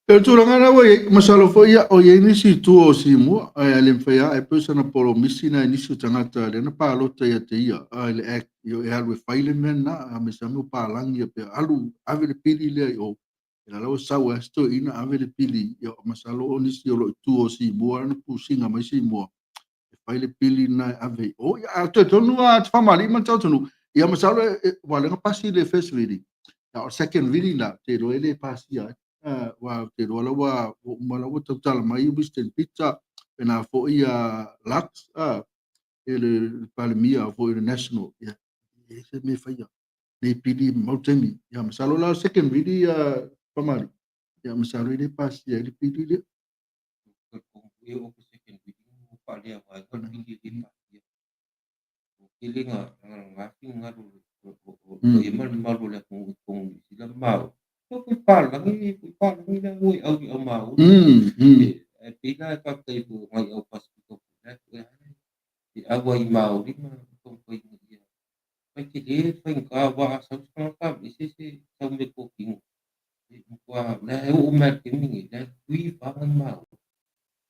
[SPEAKER 2] E o le tulaga lena ua i ai, masalo foi ia, o i ai nisi i tua o Simua, ae le mafai lava, e pei o sana polomisi nai nisi o tagata lea na palota ia te ia, i le Act, e alu e fai le mea lena, a me se mea o palagi ia pea, alu, ave le pili lea i o, ia la ua sau ai si toeaina ave le pili, ia masalo o nisi o lo o i tua o Simua na pusiga mai Simua, e fai le pili lena e ave i o. Ia, ae talitonu lava te faamalii ma le tauatunuu, ia masalo ua lea na pasi le first reading, a o le second reading la, ou te iloa e le pasia ai. Aua ou te iloa la ua uma la ua tautala mai Winston Peter, faapena foi ia Lux, e le Palemia foi o le National, ia, e leai se mea e faia nei pili ma mau taimi. Ia masalo la o le second reading ia Famalii, ia masalo e le pasia ai le pili lea.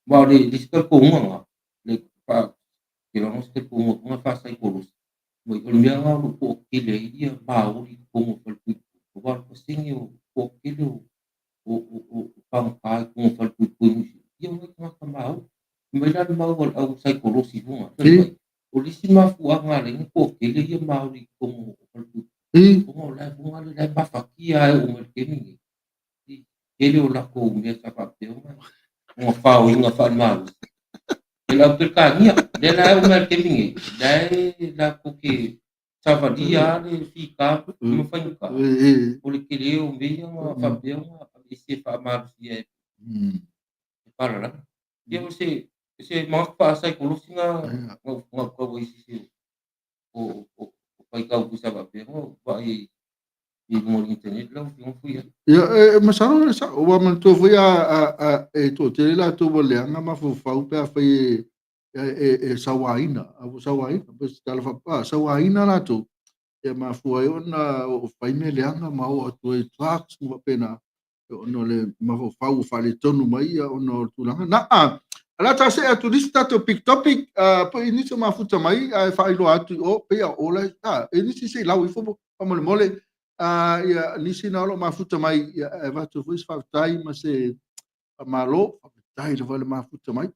[SPEAKER 3] Ma o le isi talitonuga lena, le te iloa o se talitonuga foi lena faa-saikolosi, mai o le mea lena o lo o toatele ai ia Māori i totonu o falepuipui, aua o le pasene o toatele o pagota i totonu o falepuipui i Niu Sila, ia o nai tagata Māori. Fai mai la le mau a le au saikolosi foi lena, fai mai, o le isi mafuaaga e ala ai ona toatele ia Māori i totonu o falepuipui, ona o la e foi la e mafatia lava e oo mai i le taimi lenei, i tele o latou mea sa faapea ona faoina faale-malosi e le au Peretania. Lea la e oo mai i le taimi nei, la e latou te savalia lava le fita ma faigata o le tele o mea ia na faapea ona aveese e faamalosia e palalagi. Ia o se manatu faa-saikolosi na na tau ai se o faitau foi sa faapea ona vaai ai i luga o le internet lau Afioga Fuia.
[SPEAKER 2] Ia, e masalo le sao, ua manatua foi a e toatele latou ua leaga mafaufau pe afai e sauaina, a ua sauaina, pe se tala faapea, sauaina latou, e mafua ai ona oo fai mea leaga ma oo atu ai i drugs ma faapena, ona o le mafaufau ua faaletonu mai ia ona o le tulaga na. A o le a ta see atu i le isi tatou big topic, po i nisi o mafuta mai ae faailoa atu i o, pei a o la, e nisi se i lau ifo faamolemole, ia nisi na o lo o mafuta mai, ia, e avatu foi se faafetai ma se faamalo, faafetai lava le mafuta mai.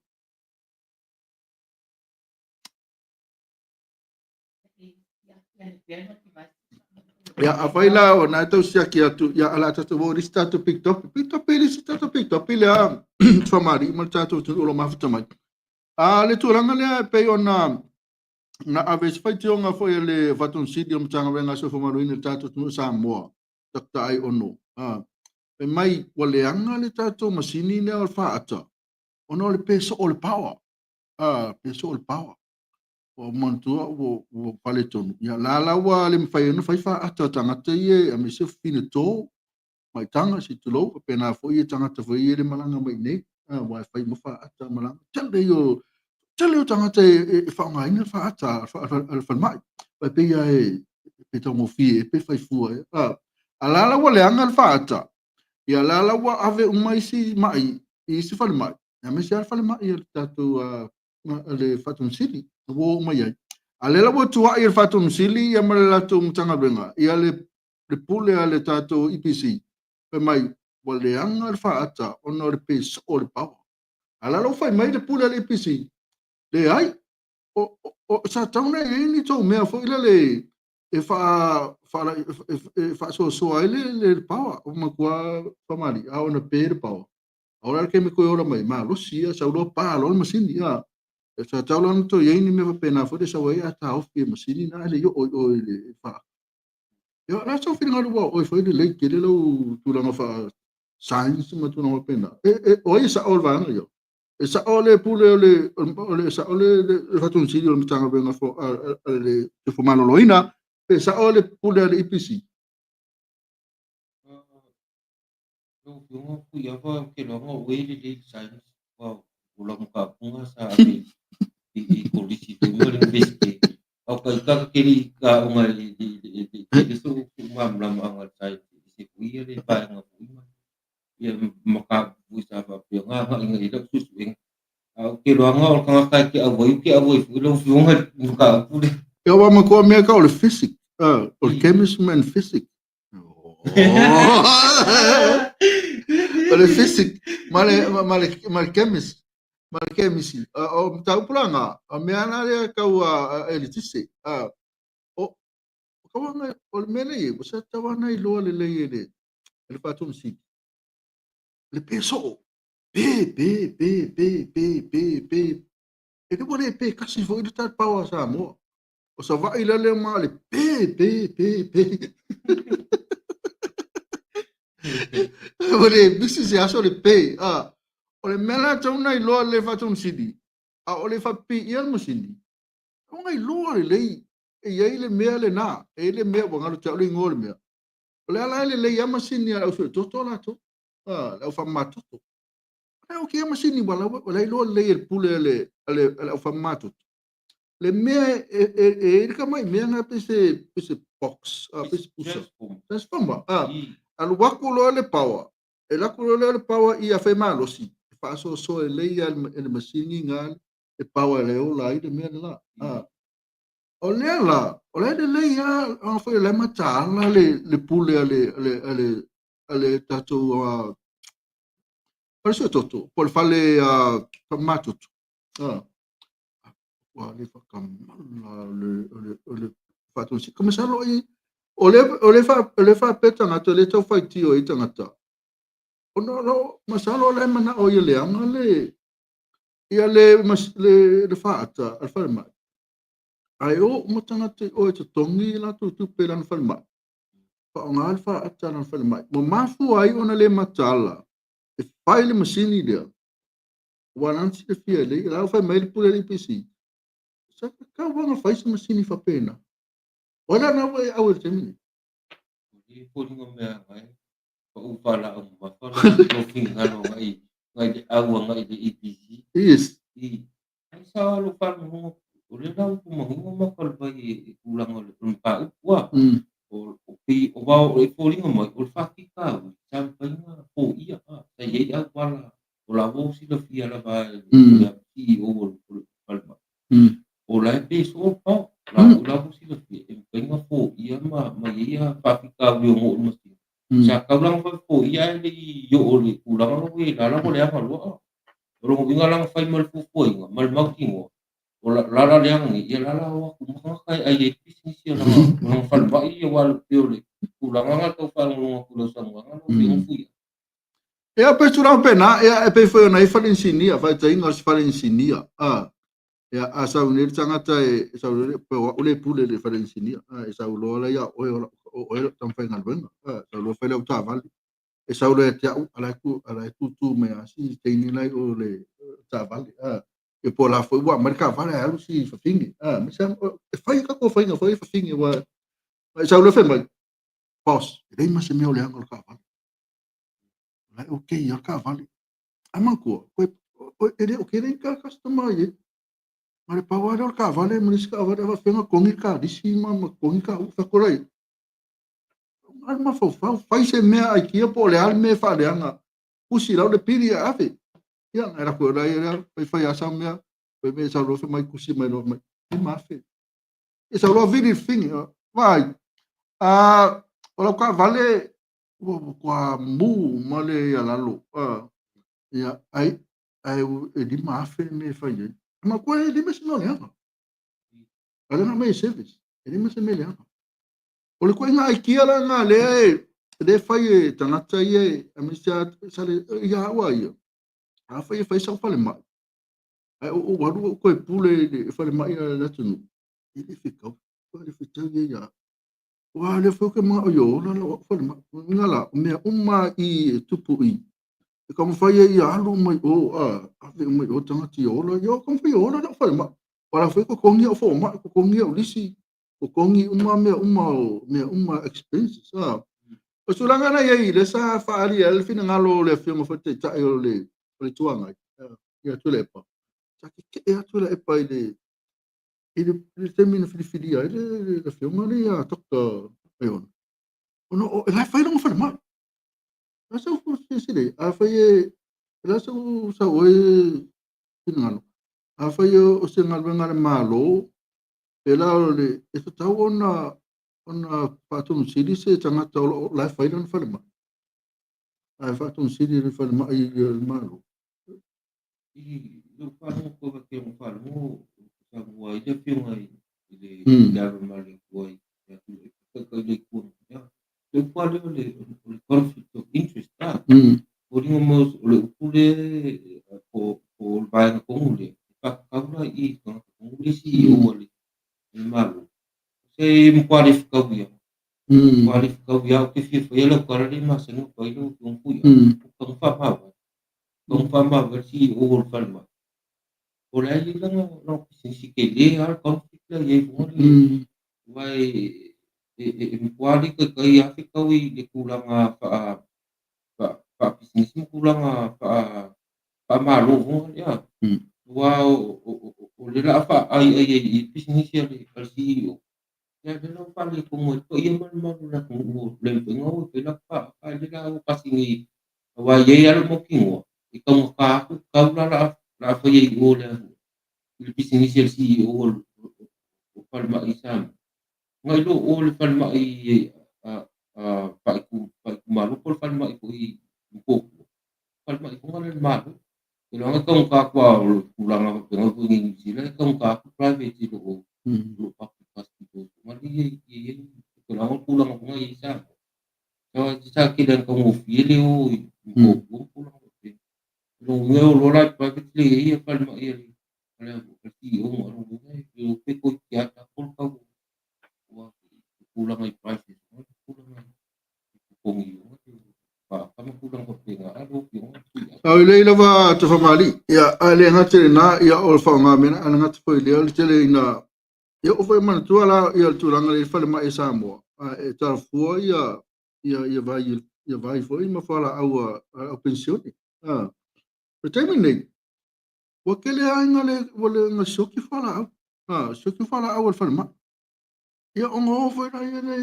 [SPEAKER 2] Ia, afai la o na e tau siaki atu, ia, o le a tatou oo i le isi tatou big topic. Big topic, le isi tatou big topic lea, faamalie ma le tatou atunuu o lo o mafuta mai. A le tulaga lea e pei ona na ave se faitioga foi a le Faatonu Sili o Matagaluega a Soifua Maloloina i le tatou atunuu o Samoa, Dr. Aiono, fai mai ua leaga le tatou masini lea o le faata ona o le pe soo o le power. Pe soo o le power. Ua ou manatua ua faaletonu. Ia la la ua le mafai ai ona fai faata a tagata ia aemaise o fafine to, maitaga se i tulou, faapena foi ia tagata foi ia e le malaga mai i inei, aua e fai uma faata malaga. Tele ia o tele o tagata e faaaogaina le faata a le falemai. Aua e pei lava e pe taugofie ea pe fai fua ea. A la la ua leaga le faata, ia la la ua ave uma isi mai i isi falemai, aemaise lava le falemai a le tatou le Faatonu Sili ua oo mai ai. A lea la ua tuai e le Faatonu Sili ia ma le latou Matagaluega ia le pule a le tatou EPC, fai mai ua leaga le faata ona o le pe soo o le power. A la la ua fai mai le pule a le EPC, leai, sa tatau ona i ai ni tou mea foi lele e faasoasoa ai le power. Ua matua faamalie, a ona pe le power. A o le a le taimi e toe ola mai ai, malosi ia, sau loa pa loa le masini. Sa tatau la ona toe i ai ni mea faapena foi lea e sau ai a taofi e masini na ae le i oo i o i le faa. Ia, o le a sou finagalo aua o oe foi e lelei tele lau tulaga faa-science ma tulaga faapena. O ai e sao o le vaega ia? E sao le pule o le, o le sao le Faatonu Sili o le Matagaluega a le Soifua Maloloina, pe sao le pule a le EPC?
[SPEAKER 3] Lau Afioga Fuiava ou te iloa o oe e lelei i le science aua o lau mataupu lena sa ave i kolisi foi ma le Iunivesite. A o ta ita ta te le i aoga i le tele sou malamalamaaga i le science e ese foi le vaega foi ma ia mataupu foi sa faapea ona agai i ai lau suesuega. A ou te iloaina o le tagata e te auai, ou te auai foi lau Afioga i le mataupu lea.
[SPEAKER 2] Ia aua matua mea tau o le physics, o le chemistry and physics. O le physics ma le ma le ma le chemist ma le chemistry. O mataupu la na, o mea la lea tau a eletise. O tau ana o le mea lea ua sa tatau lava ona iloa lelei e le Faatonu Sili. Le pe soo. Pe, pe, pe, pe, pe, pe, pe. E le ua le pe kasi foi le tatou power a Samoa. O Savaii la lea ma le pe, pe, pe, pe. Ua le misi se aso le pe. O le mea la tatau ona iloa le Faatonu Sili, a o le faapipiia le masini, tatau ona iloa lelei e i ai le mea lena, e i ai le mea ua galo te au le igoa o le mea. O le ala e lelei lava masini a le ausuetoto latou, le au faamamatoto. O le au kēia masini ua la e iloa lelei e le pule a le au faamamatoto. Le mea e i ai le tamai mea lena pei se box, pei se pusa. Transformer. Alu atu loa le power, e alu atu loa lea o le power ia fai malosi, e faasoasoa lelei lava e le masini lena le power e ola ai le mea le la. O lea la, o la e lelei lava, ona foi o la e mataala le pule a le tatou fale suetoto, po o le fale faamamatoto. Ua le faatamala o le Faatonu Sili. Ka masalo ai, o le faapea tagata, o lea e tau faitio ai tagata, ona o lo, masalo o la e manao ia leaga le, ia le faata a le falemai. Ae o uma tagata i o e totogi latou tupe i lana falemai, faaaoga le faata a lana falemai. Ua mafua ai ona le mataala e fai le masini lea, ua la na silafia e lei, la ua fai mai le pule a le EPC, sa tatau lava ona fai se masini faapena. O ai la lena ua e au i le taimi lenei?
[SPEAKER 3] O le foliga mea agai, pau faalaau mamafa lou finagalo agai le au agai i le EPC.
[SPEAKER 2] Yes.
[SPEAKER 3] Ai sa lou faalogologo, o lea la ua manino maka o le vai e tulaga o le mataupu a. O pei o vao e foliga mai o le faafitauli sa mafai ona foia sa i ai auala o la ua silafia lava e le CEO o le falemai. O la e pe soo le pao, la ua silafia e mafai ona foia ma i ai faafitauli o oo i le masini. Sa tau la ona foia ae le i oo i le tulaga la ua i ai la ua leaga loa. O lona uiga la na fai ma le fuafuaina ma le mautinoa, o la la leaga nei, ia la la o atu uma tagata e ai ai le pisinisi o lana falemai, aua e pei o le tulaga lena tau faalogologo atu i lau saunoaga lau Afioga Fuia.
[SPEAKER 2] Ia, pe tulaga pena, ia, e pei foi ona i ai fale inisinia, faitaina o se fale inisinia. Ia, a sau nei le tagata e sau nei, pe o au le pule i le fale inisinia, e sau loa la ia oe o oe lau tamafaigaluega, sau loa fai lau taavale. E sau loa ia te au, a la e tutu mai lava si teine la i o le taavale. Ia po o la foi ua aumai le taavale ae alu si fafine. E fai a tatou faiga foi fafine, aua e sau loa fai mai, boss, e leai ma se mea o leaga o le taavale. O la e okay lava le taavale. Ae manatua, e le o tele ni customer i ai. Ma le pau lava lea o le taavale ma le isi taavale, a faapefea ona totogi le kalisi ma totogi le tau. Fai atu la i ai, alu mafaufau, fai se mea aikia po o le a le mea e faaleaga, tusi i lalo le pili ae ave. Ia, ona e alu atu loa lea, fai fai lava sau mea, fai mai sau loa fai mai tusi mai loa mai, $5,000. Ia sau loa vili le fafine, vaai, o lau taavale ua matua mu ma le lalo. Ia, ai, ae e $5,000 le mea e fai ai. Manatua e leai ma se mea o leaga. A o lea na aumai e service, e leai ma se mea leaga. O le ituaiga aikia la lena lea e fai e tagata ia, aemaise lava ia au a ia, afai e fai sau falemai, ae ou alu ou toe pule i le falemai a le atunuu, e le fetau, e le fetau ia ia au. Aua o lea foi ou te manao ia ola lau au falemai. O lona uiga la, o mea uma i e tupu i, e taumafai ai ia alu uma i o, ave uma i o tagata ia ola, ia taumafai ia ola lau falemai. Aua o la foi e totogi au fomai, totogi au lisi, totogi uma mea uma o mea uma expenses. O le tulaga na i ai, lea sa faaali ai le finagalo o le Afioga foi i le Taitai o le Itu Agai, ia Tuilaepa, sa tetee lava Tuilaepa i le taimi na filifilia ai le Afioga lea ia Dr. Aiono, ona o la e fai lona falemai. O le a sau silasila i ai? Afai e, o le a sau oe finagalo? Afai o se galuega a le Malo, pe la o le, e tatau ona faatonusili se tagata o lo o la e fai lona falemai, ae faatonusili le falemai i le Malo.
[SPEAKER 3] I lou faalogo koe wake o faalogo saunoa ai le afioga i le alo ma le Atua i le atu e kai le Atua. Ia, le upu lea o le conflict of interest a. Foliga mai o le upu lea po o le vaega tonu lea, e faatatau la i tagata tonu le CEO a le Malo. Se matua le fetau ia. Matua le fetau ia, ou te fia faia lau tala lea e masani ona fai lau afioga foi. O taga faamavae. Taga faamavae le CEO o le falemai. O la e i ai lana pisinisi tele lava le conflict la e i ai foi le. Aua e matua le taitai lava fetau i le tulaga faapisinisi ma tulaga faamalo foi lea. Aua o le la faaaiai ai i pisinisi a le CEO. Ia lea la ua faaletonu ai le paia ma le mamalu o le atunuu o le mafai ona o e fai latou faaaoga ai le la o kasi nei. Aua e i ai lava lou mautinoa, e taugata atu tau la la a faia i o le pisinisi a le CEO o falemai i Samoa. Nai lo o le falemai faaitumalo po o le falemai foi i Motootua. Falemai foi le Malo. E loa e taugata atu lava o le tulaga faapena foi i Niu Sila, e taugata atu private i lo public hospitals. Nga le ia i tulaga o tulaga foi i Samoa. Sa tele ona taugofie le o i Motootua ma tulaga faapena. Lo uiga o loa la private le ia falemai a le CEO ma lo uiga e pe toeitiiti lava tatou le tau o tulaga i prices, tulaga i totogi ma tulaga faapena. Alo afioga.
[SPEAKER 2] Au e lelei lava Tafamalii, ia, ae le gata i lena, ia, o le faaaoga mea, ae le gata foi i lea, o le tele ina, ia, oo foi manatua la, ia, le tulaga lea i falemai i Samoa, e talafua ia, ia, ia vai, ia vai foi ma fualaau a au penisione. O le taimi lenei, ua tele aiga le, ua le na sioki fualaau, sioki fualaau a le falemai. Ia, ona o foi la ia lea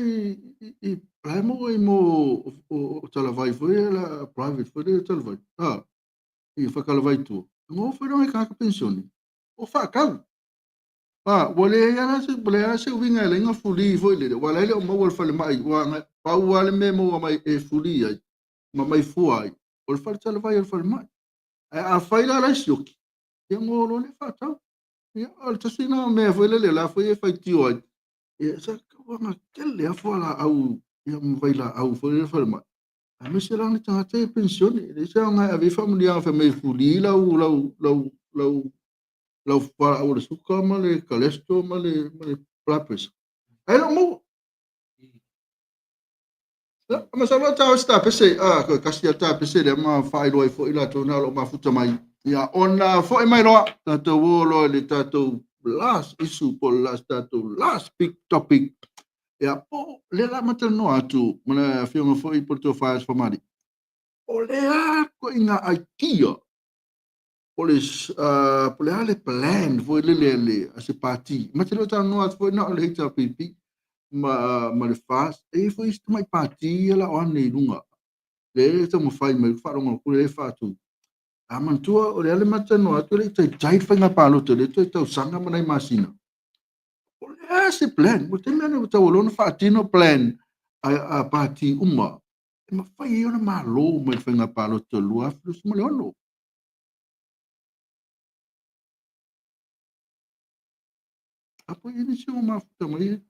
[SPEAKER 2] i la e maua i mo o talavai foi la private foi lea talavai, i faletalavai i tua. Ona o foi la nai tagata penisione, o faatau. Ua leai lava se, ua leai lava se uiga e ala ai ona fuli foi lele, aua o la e le o maua e le falemai, aua pau lava le mea e maua mai e fuli ai ma mai fua ai, o le faletalavai o le falemai. Ae afai la la e sioki, ia ona o loa lea faatau. Ia, o le tasi lena o mea foi lele o la foi e faitio ai, ia sa tau ona tele lava fualaau ia ma vailaau foi lele falemai. Aemaise la ni tagata ia penisione. E leai se aoga e ave ai faamanuiaga fai mai e fuli lau lau lau lau lau fualaau o le suka ma le kalesto ma le ma le blood pressure. Ae le o maua. Ia, masalo e taua se tapese, a, toe tasi lava le tapese lea ma faailoa ai foi latou na o lo o mafuta mai. Ia, ona foi mai loa, tatou o loa i le tatou last issue po o le last, tatou last big topic. Ia, po o lea o le a ma talanoa atu ma le afioga foi po o le Tofa ia Famalii. O le a ituaiga idea po o le, po o le a le plan foi lele a le, a se pati. Ma te le o talanoa atu foi na o le HRPP ma, ma le FAST. E i ai foi isi tamai pati ia la o ane i luga. Lea e taumafai mai, faalogo atu lea e faatu. A manatua o le a le ma talanoa atu e le i taitai le faiga palota, lea toe tausaga ma nai masina. O le a se plan? Ua taimi lava ua tatau loa ona faatino plan a pati uma e mafai ai ona malo mai le faiga palota 2026. A po o i ai nisi o mafuta mai.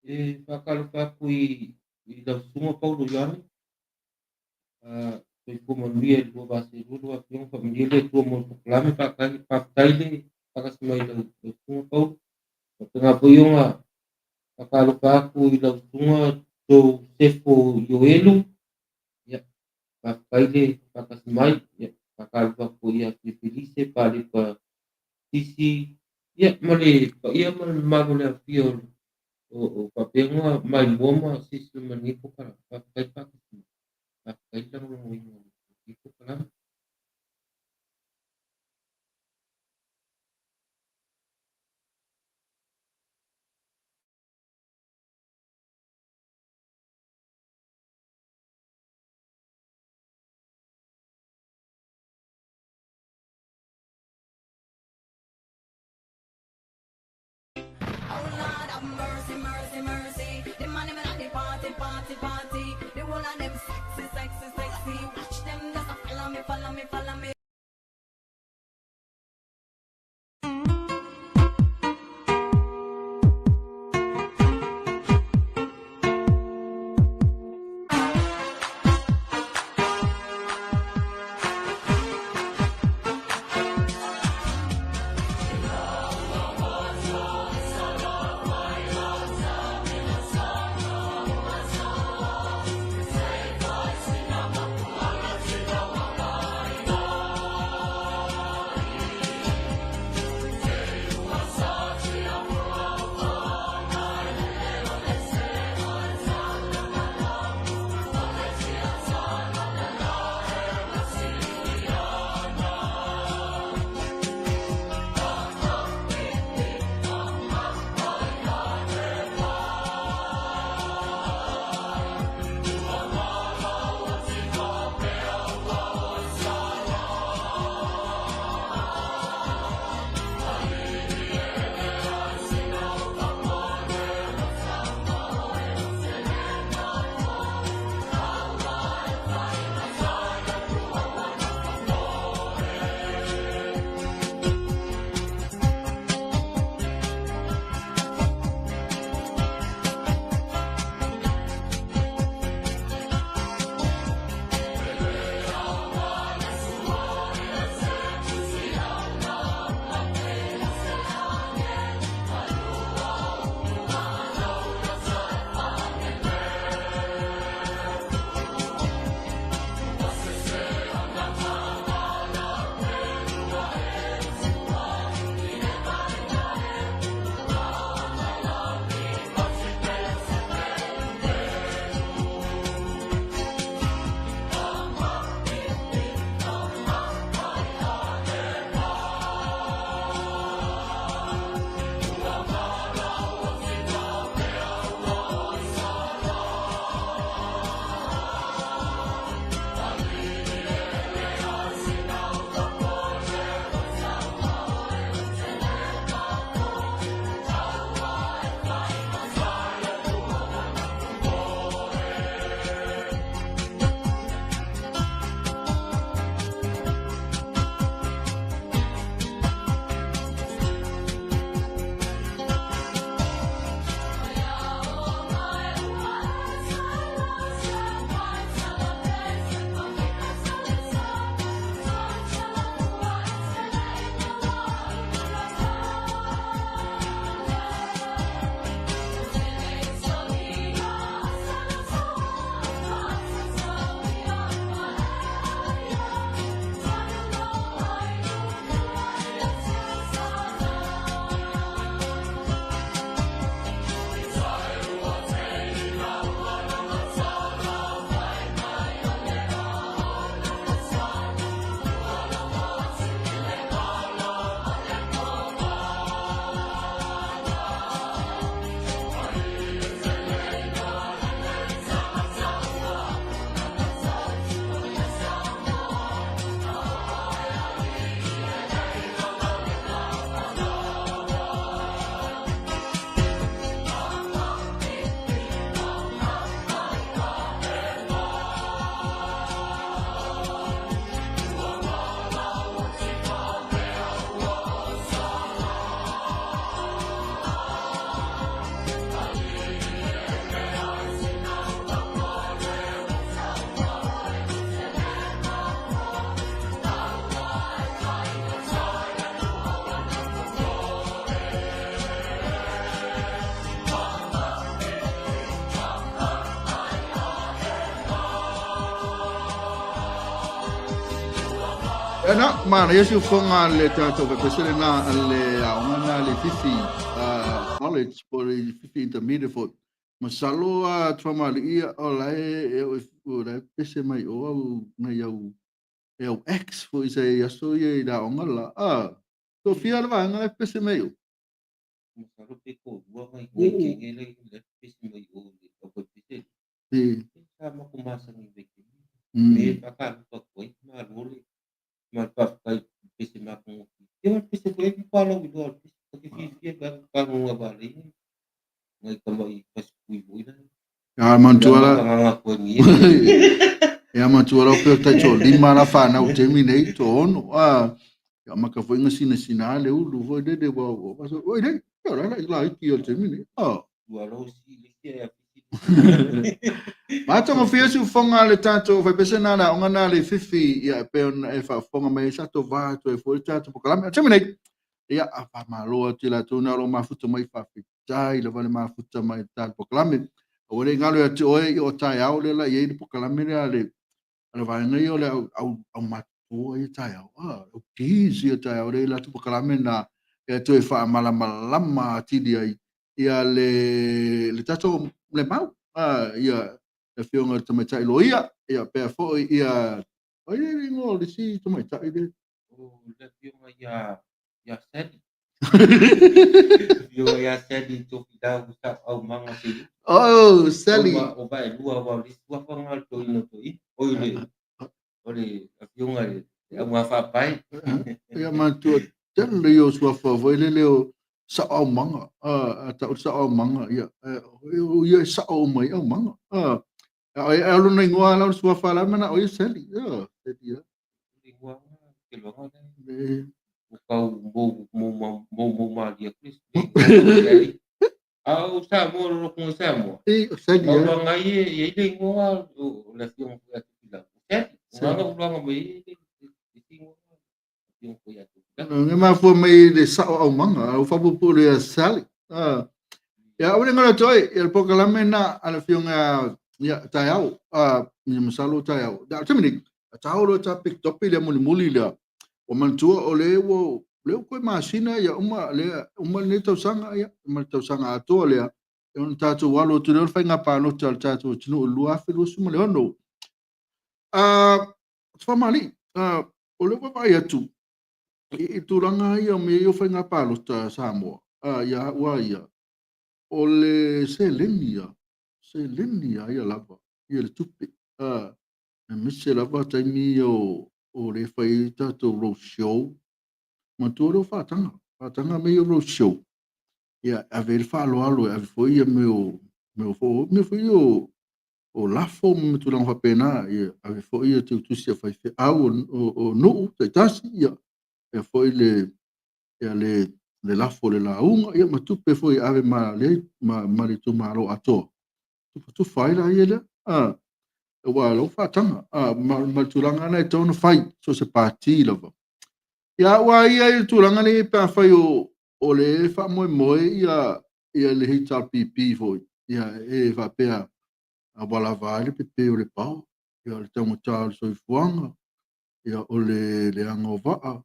[SPEAKER 3] E faatalofa atu i lau Susuga Paulo Ioane, soifua manuia i le lua vase lua lua afioga, faamanuia le Atua mo le polokalame, faafetai le faatasi mai i lau Susuga Paulo. Faapena foi ona faatalofa atu i lau Susuga Josefo Ioelu, ia, faafetai le faatasi mai, ia, faatalofa atu foi ia Felise Palepa Sisi, ia, ma le paia ma le mamalu o le aofia o faapea ona maimoa ma silasila mai i lenei polokalame. Faafetai le faatasi mai, faafetai le lagolagoina o lenei polokalame.
[SPEAKER 2] Na, manaia si ufoga a le tatou faipese lena a le aoga na le Fifi College po o le Fifi Intermediate foi. Masalo a Tuamalii o la e o la e pese mai o au nai au e au ex foi sa i aso ia i le aoga la. Ah, tofia le vaega la e pese mai o.
[SPEAKER 3] Masalo pe toalua nai nai kene la la e pepesi mai o i le au faipese
[SPEAKER 2] E.
[SPEAKER 3] Sa matou masani i vaitaimi. Me faatalofa atu ai, malo le ma le faafetai i le pese matagofie. Ia ma le pese foi e matua lauiloa o le pese. Ta te fiafia pe a panoga valei nai tamai pasipui foi la.
[SPEAKER 2] Ia manatua la.
[SPEAKER 3] Agaga atu ai ni.
[SPEAKER 2] Ia manatua la pe tai toalima la fanau i taimi nei, toaono. Ah, ia maka foi na sinasina le ulu foi lele ua ua oi nei. Ia la la la iki o le taimi nei. Ah.
[SPEAKER 3] Ua losi le isi ae
[SPEAKER 2] Matagofie si ufoga a le tatou faipese na le aoga na le Fifi ia e pei ona e faafofoga mai ai sa tovā atu ai foi le tatou polokalame. O le taimi nei, ia a faamalo atu i latou na o lo o mafuta mai faafetai lava le mafuta mai i le tatou polokalame. Aua ne i galo ia te oe i o taeao lea la i ai le polokalame lea a le a le vaega ia o le au, au, aumatutua ia taeao, ah, au teens ia taeao lea i latou polokalame na e toe faamalamalama atili ai ia le, le tatou le mau, ah, ia le afioga i le tamaitai loia, ia pea foi ia, ai le ingoa o le isi tamaitai le.
[SPEAKER 3] O le afioga ia, ia Sally. Afioga ia Sally Tofilau sa aumaga se i.
[SPEAKER 2] Oh, Sally.
[SPEAKER 3] O vaelua wa o le isi suafa lena o le toeaina o toeaina. Oi le, o le afioga i le auga faapae.
[SPEAKER 2] Ia manatua tele ia o suafa foi lele o sao aumaga. A tau le sao aumaga, ia, o ia e sao uma i aumaga. A, a o lona ingoa la o le suafa la manao ia Sally. Ia, Sally ia.
[SPEAKER 3] Le ingoa lena, ke loaga lea. Ua tau mou mou mou mou malie atu le ingoa. A o Samoa, o loloto i Samoa.
[SPEAKER 2] E, o Sally,
[SPEAKER 3] Au loaga ai e i ai le ingoa o le afioga foi ia Tofilau. O Sally. O lana ulaga mai ai le isi ingoa afioga foi ia Tofilau.
[SPEAKER 2] Nge mafua mai le sao aumaga, au faapuupuu le ia Sally. Ah. Ia, aua ne i galo atu ai, ia le polokalame lena a le afioga ia taeao, ia masalo taeao. Ia, o le taimi nei, a taolo e ta peketopi lea mulimuli lea, ua manatua o le ua lea ua toe masina ia uma lea uma lenei tausaga ia ma le tausaga atoa lea e ona tatou alo atu lea o le faiga palota a le tatou atunuu i le 2026. Famalii, o lea ua vaai atu i tulaga ia o mea ia o faiga palota a Samoa, ia au lava ia, o le seleni ia, seleni lava ia lava ia le tupe. Aemaise lava taimi ia o lea e fai ai tatou road show. Manatua lea o faataga, faataga mea ia o road show. Ia, ave ai le faaaloalo, e ave foi ia mea o mea foi mea foi ia o lafo ma tulaga faapena. Ia, ave foi ia teutusi a faifeau o nuu taitasi, ia, ia foi le ia le le lafo o le lauga, ia ma tupe foi e ave ma le ma, ma le itumalo atoa. Tufatufa ai la ia lea. Ah, aua o lau faataga ah, ma, ma le tulaga lena e tatau ona fai, so o se pati lava. Ia aua ia i le tulaga lenei pe afai o, o le faamoemoe ia, ia le HRPP foi, ia e faapea ua lava ai le pepe o le pao, ia o le taugata o le soifuaga, ia o le leaga o vaa,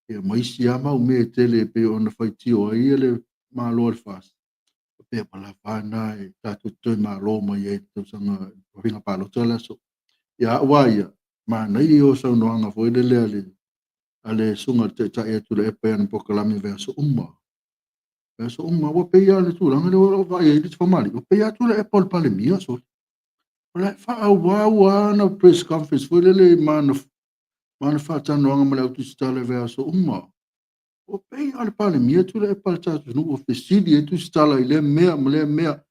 [SPEAKER 2] ia ma isi lava mau mea e tele e pei ona faitio ai ia le Malo a le FAST, faapea ua lava lena e tatou te toe malo mai ai i le tausaga faiga palota le aso. Ia au lava ia, manaia ia o saunoaga foi lele a le a le susuga i le Taitai ia Tuilaepa i ana polokalame i vaiaso uma. Vaiaso uma, ua pei lava le tulaga lea ua vaai ai le Famalii, ua pei lava Tuilaepa o le Palemia, sole. O la e faaauau lava ana press conference foi lele ma ana ma ana faatalanoaga ma le au tusitala i vaiaso uma. Ua pei lava o le Palemia Tuilaepa a le tatou atunuu, ua fesili ai tusitala i lea mea ma lea mea.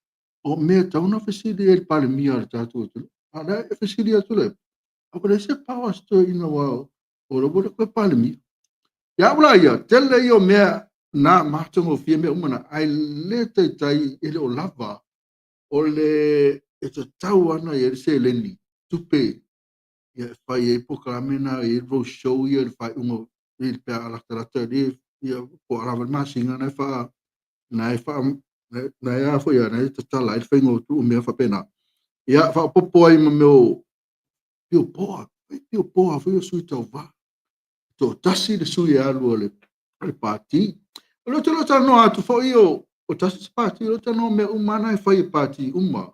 [SPEAKER 2] O mea e tatau ona fesili ai le Palemia a le tatou atunuu. A o la e fesili atu Tuilaepa, a ua leai se power a si toeaina aua o la ua le toe Palemia. Ia au la ia, tele ia o mea na matagofie mea uma na, ae le taitai e le o lava o le e tatau lava ona i ai le seleni, tupe ia e fai ai polokalame na e i ai road show ia i le faaiuga i pe a latalata i ia po o a lava le masina na e faa na e faa na e a foi na e tatala ai le faiga o tuu mea faapena. Ia faaopoopo ai ma mea o pio poa, pio poa foi o sui tauva. toatasi le sui e alu a le pati. O lea ou te le o talanoa atu foi o tasi se pati, o lea ou te talanoa mea uma lava na e fai e pati uma.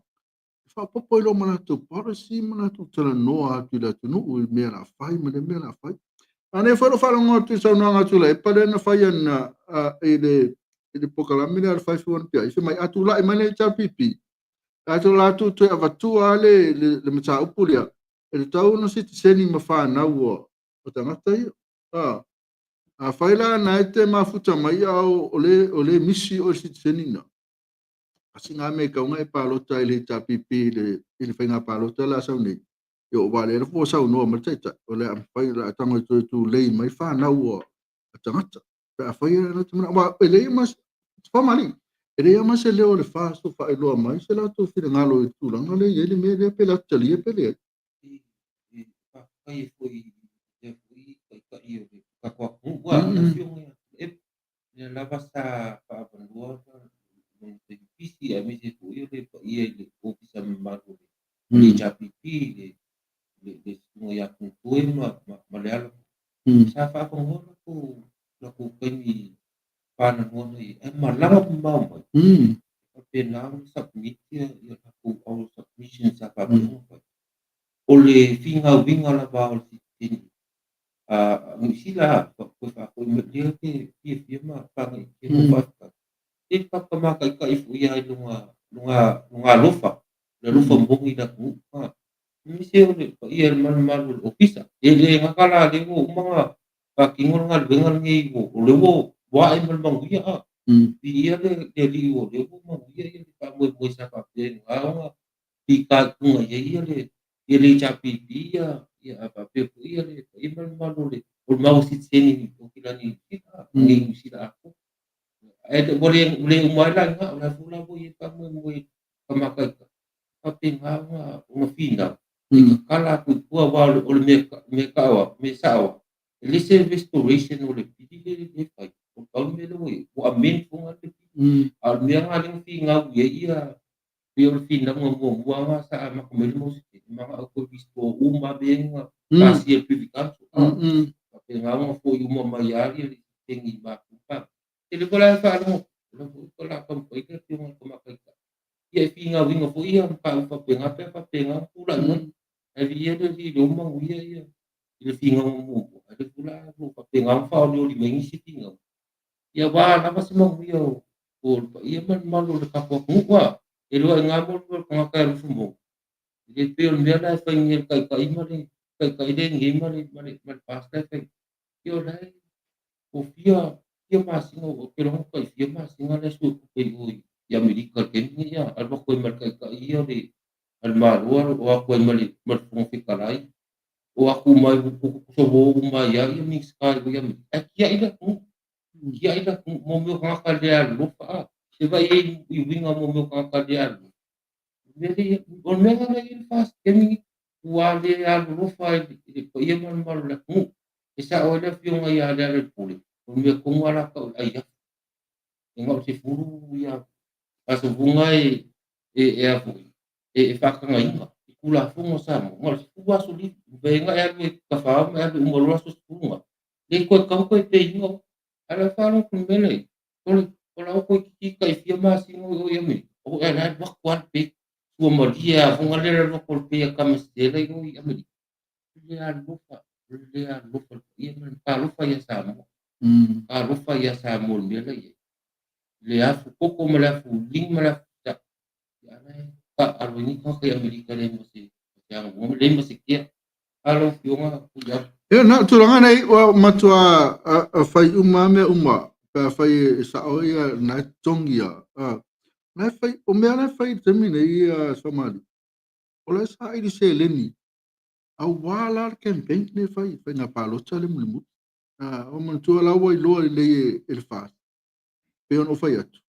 [SPEAKER 2] E faaopoopo ai loa ma latou policy ma latou talanoa atu i le atunuu i mea o le a fai ma lea mea o le a fai. A nei foi lou faalogo atu i saunoaga a Tuilaepa lea na fai i le polokalame lea a le 521PI, fai mai a tulai mai le HRPP, latou toe avatua lava le mataupu lea, e tatau ona sitiseni ma fanau a tagata ia. Afai la na e te mafuta mai a o le misi oe i le sitiseni lena, tasi lena mea e tatau ona e palota ai i le HRPP i le faiga palota lea a sau nei, aua o lea ua saunoa mai le Taitai, o le a mafai, o le a tago e toe tulei mai fanau a tagata. Pe afai aua e leai ma, Faamalie, e leai ma se leo o le FAST o faailoa mai se latou finagalo i le tulaga lea e i ai le mea lea pe latou te talia pe leai.
[SPEAKER 3] E faafetai ai foi i lea foi taitai o le tatou atunuu, le Afioga ia Tuilaepa, lea lava sa faaavanoa lona taimi pisi aemaise foi o le paia i le Ofisa mamalu o le HRPP, le susuga ia Tumutoe ma le alo. Sa faaavanoa latou taimi fa'anoanoa nei ae malaga mamao mai. Faapena ona submit ia latou oral submission sa faapea ona fai. O le finauina lava o le sitiseni a Niu Sila toe faafoi mai lea te fiafia ma faagaeetia ma faafetai. E faatamataitai foi lava i lona alofa, le alofa moni i le atunuu. Aemaise o le paia i le malumalu o le ofisa. E le gata la lea ua uma ona faatino le galuega lenei, o lea ua ae ma le manuia. Viia le Alii o lea ua manuia le faamoemoe sa faapea e na ona fitaituga i ai le HRPP ia faapea foi le paia ma le mamalu o le mau sitiseni o Kilani nei Niu Sila atoa. Ae ua le uma ai la i ina, o la foi la ua i ai le faamoemoe tamataitai. Faapena ona finau, e tatala atu i tua, aua o le mea mea sao, e le se restoration o le pili le fai. O le pau le mea lea ua i ai, ua amend foi le pili. A o le mea lena lea na finau i ai ia, pei o le finauga muamua lena sa amata mai le mau sitiseni, manao toe restore uma mea na pasia e le Privy Council. Faapena ona foi uma mai lava le sitiseni i matou. E le foi la e faalogo, o la foi o le a taumafai le afioga i le tamataitai. Ia e finauina foi ia mataupu faapena pe a faapena ona tulai mai. Ae viia le Alii o lea ua manuia ia i le finauga muamua, ae o lea foi la o lo o faapena ona faaolioli mai nisi finauga. Ia aua lava se manuia o le paia ma le mamalu o le tatou atunuu. E le o ina mo le tagata e alofa moni. E le pei o le mea la e fai nei e le taitai ma le taitai le nei ma le FAST la e fai. Ia o la e ua fia fia masina, ou te iloa tai fia masina la e sue tupe i o i Amerika i le taimi lenei, alu atu ai ma le taitai ia o le Malo, o atu ai ma le Fofoga Fetalai, o atu uma ai, tusa ua o uma ai lava ia Minisita i o i Amerika. Ae tiai le atunuu, tiai le atunuu, mo mea o tagata le alolofa. E vaai ai i uiga mo mea o tagata le alolofa. O le mea lena e i ai le FAST taimi ua le alolofa i le paia ma le mamalu o le atunuu. E sao ai le afioga ia Lealailepule, o le mea tonu lava la tau o le ai afu. E na o le 10 ia aso e e faatagaina i Tulafono a Samoa. Na o le 10 aso livi. Mafai ona e alu e tafao ma e alu e uma loa aso 10 na. Le toe tau toe pay ina oe. Ae o le faalogo atu i le mea lea, o la ua toeitiiti tai fia masina o i Amerika, o e la e alu atu lava le pay. Suamalie lava foi le alu atu o le pay a Tamasese i o i Amerika. Le alofa, le alofa le paia ma le talofa ia Samoa. Talofa ia Samoa i le mea la i ai. Le afu koko ma le afu ligi ma le afu sa. Ia la e taaalo ai ni tagata i Amerika le ma se agavaa, le ma se kea. Alo afioga ia.
[SPEAKER 2] Ia, na tulaga nei ua matua a fai uma mea uma, pe afai e sao ia na e totogi ia. Na e fai, o mea na e fai i le taimi nei ia Faamalie, o la e saili seleni, aua la le campaign le fai, faiga palota le mulimuli. O manatua la ua iloa lelei e le FAST, pei ona ou fai atu,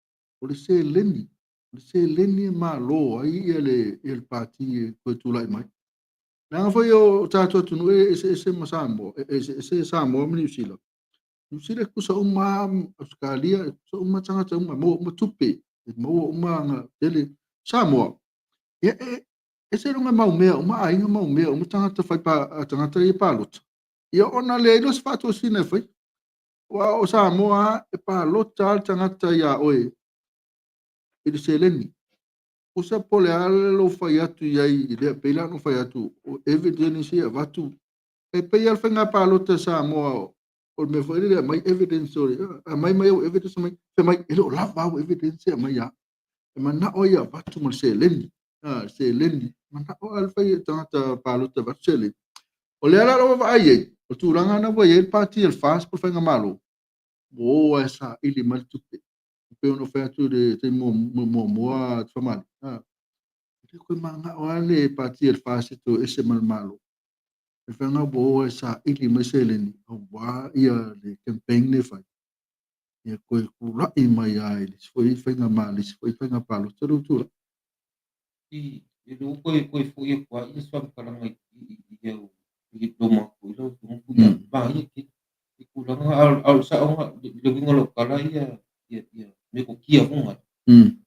[SPEAKER 2] o le seleni e malo ai ia le pati e toe tulai mai. Leaga foi o tatou atunuu e eseese ma Samoa, e eseese Samoa ma Niu Sila. Niu Sila e tutusa uma lava, Ausetalia e tutusa uma tagata uma, e maua uma tupe, e maua uma aga tele. Samoa, ia e ese luga mau mea uma aiga mau mea uma tagata fai tagata ia palota. Ia ona leai lea o se faatosina e faia. Aua o Samoa lava, e palota lava le tagata iā oe i le seleni. Tusa po o le a lou fai atu i ai i lea, pei la ona ou fai atu, o evidence ia e avatu. E pei lava le faiga palota a Samoa, o le mea foi lele e aumai evidence, o le aumai mai au evidence, aumai, fai mai e le o lava au evidence e aumai au. E manao ai e avatu ma le seleni, a, seleni. Manao lava le fai e tagata palota e avatu seleni. O lea la ua vaai ai, o tulaga na ua i ai le pati a le FAST po o le Faigamalo, ua o lava e saili mai le tupe. E pei ona ou fai atu i le taimi muamua Faamalie, a, e le toe manao lava le pati a le FAST e toe ese ma le Malo. E fai ua o e saili mai seleni aua ia le campaign lea e fai. Ia toe tulai mai lava i le isi foi faiga ma le isi foi faiga palota lea ua tulai.
[SPEAKER 3] I le ua toe toe foi atu ai se faamatalaga i au i lou matou i lau afioga Tuiaana, manaia tele i tulaga a o le saoga le uiga o lau tala ia ia metotia foi na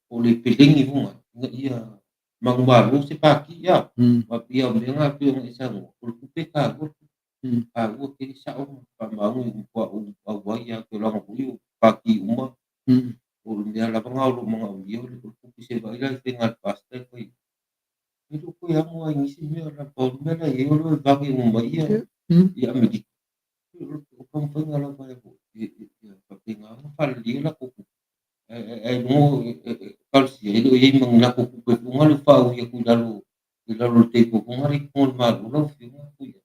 [SPEAKER 3] po o le peleni foi na ina ia manumalo se pati ia ma pei o mea na pei ona e saunoa o le tupe e taua taua tele sao ma faamaoni ua matua ou auai lava ou te laga foi o pati uma o le mea lava na o lo o manaomia o le tupe se vaai la i faiga a le FAST e fai e le o toe ano lava i nisi mea la pau le mea la i ai o le vave uma mai ia i Amerika o taumafaiga lava e faapena ona faaleleia latou tupe ae logo talosia e le o i ai ma ni latou tupe foi na le faaui atu i lalo o le table foi na le i totonu o le Malo lau Afioga Tuiaana.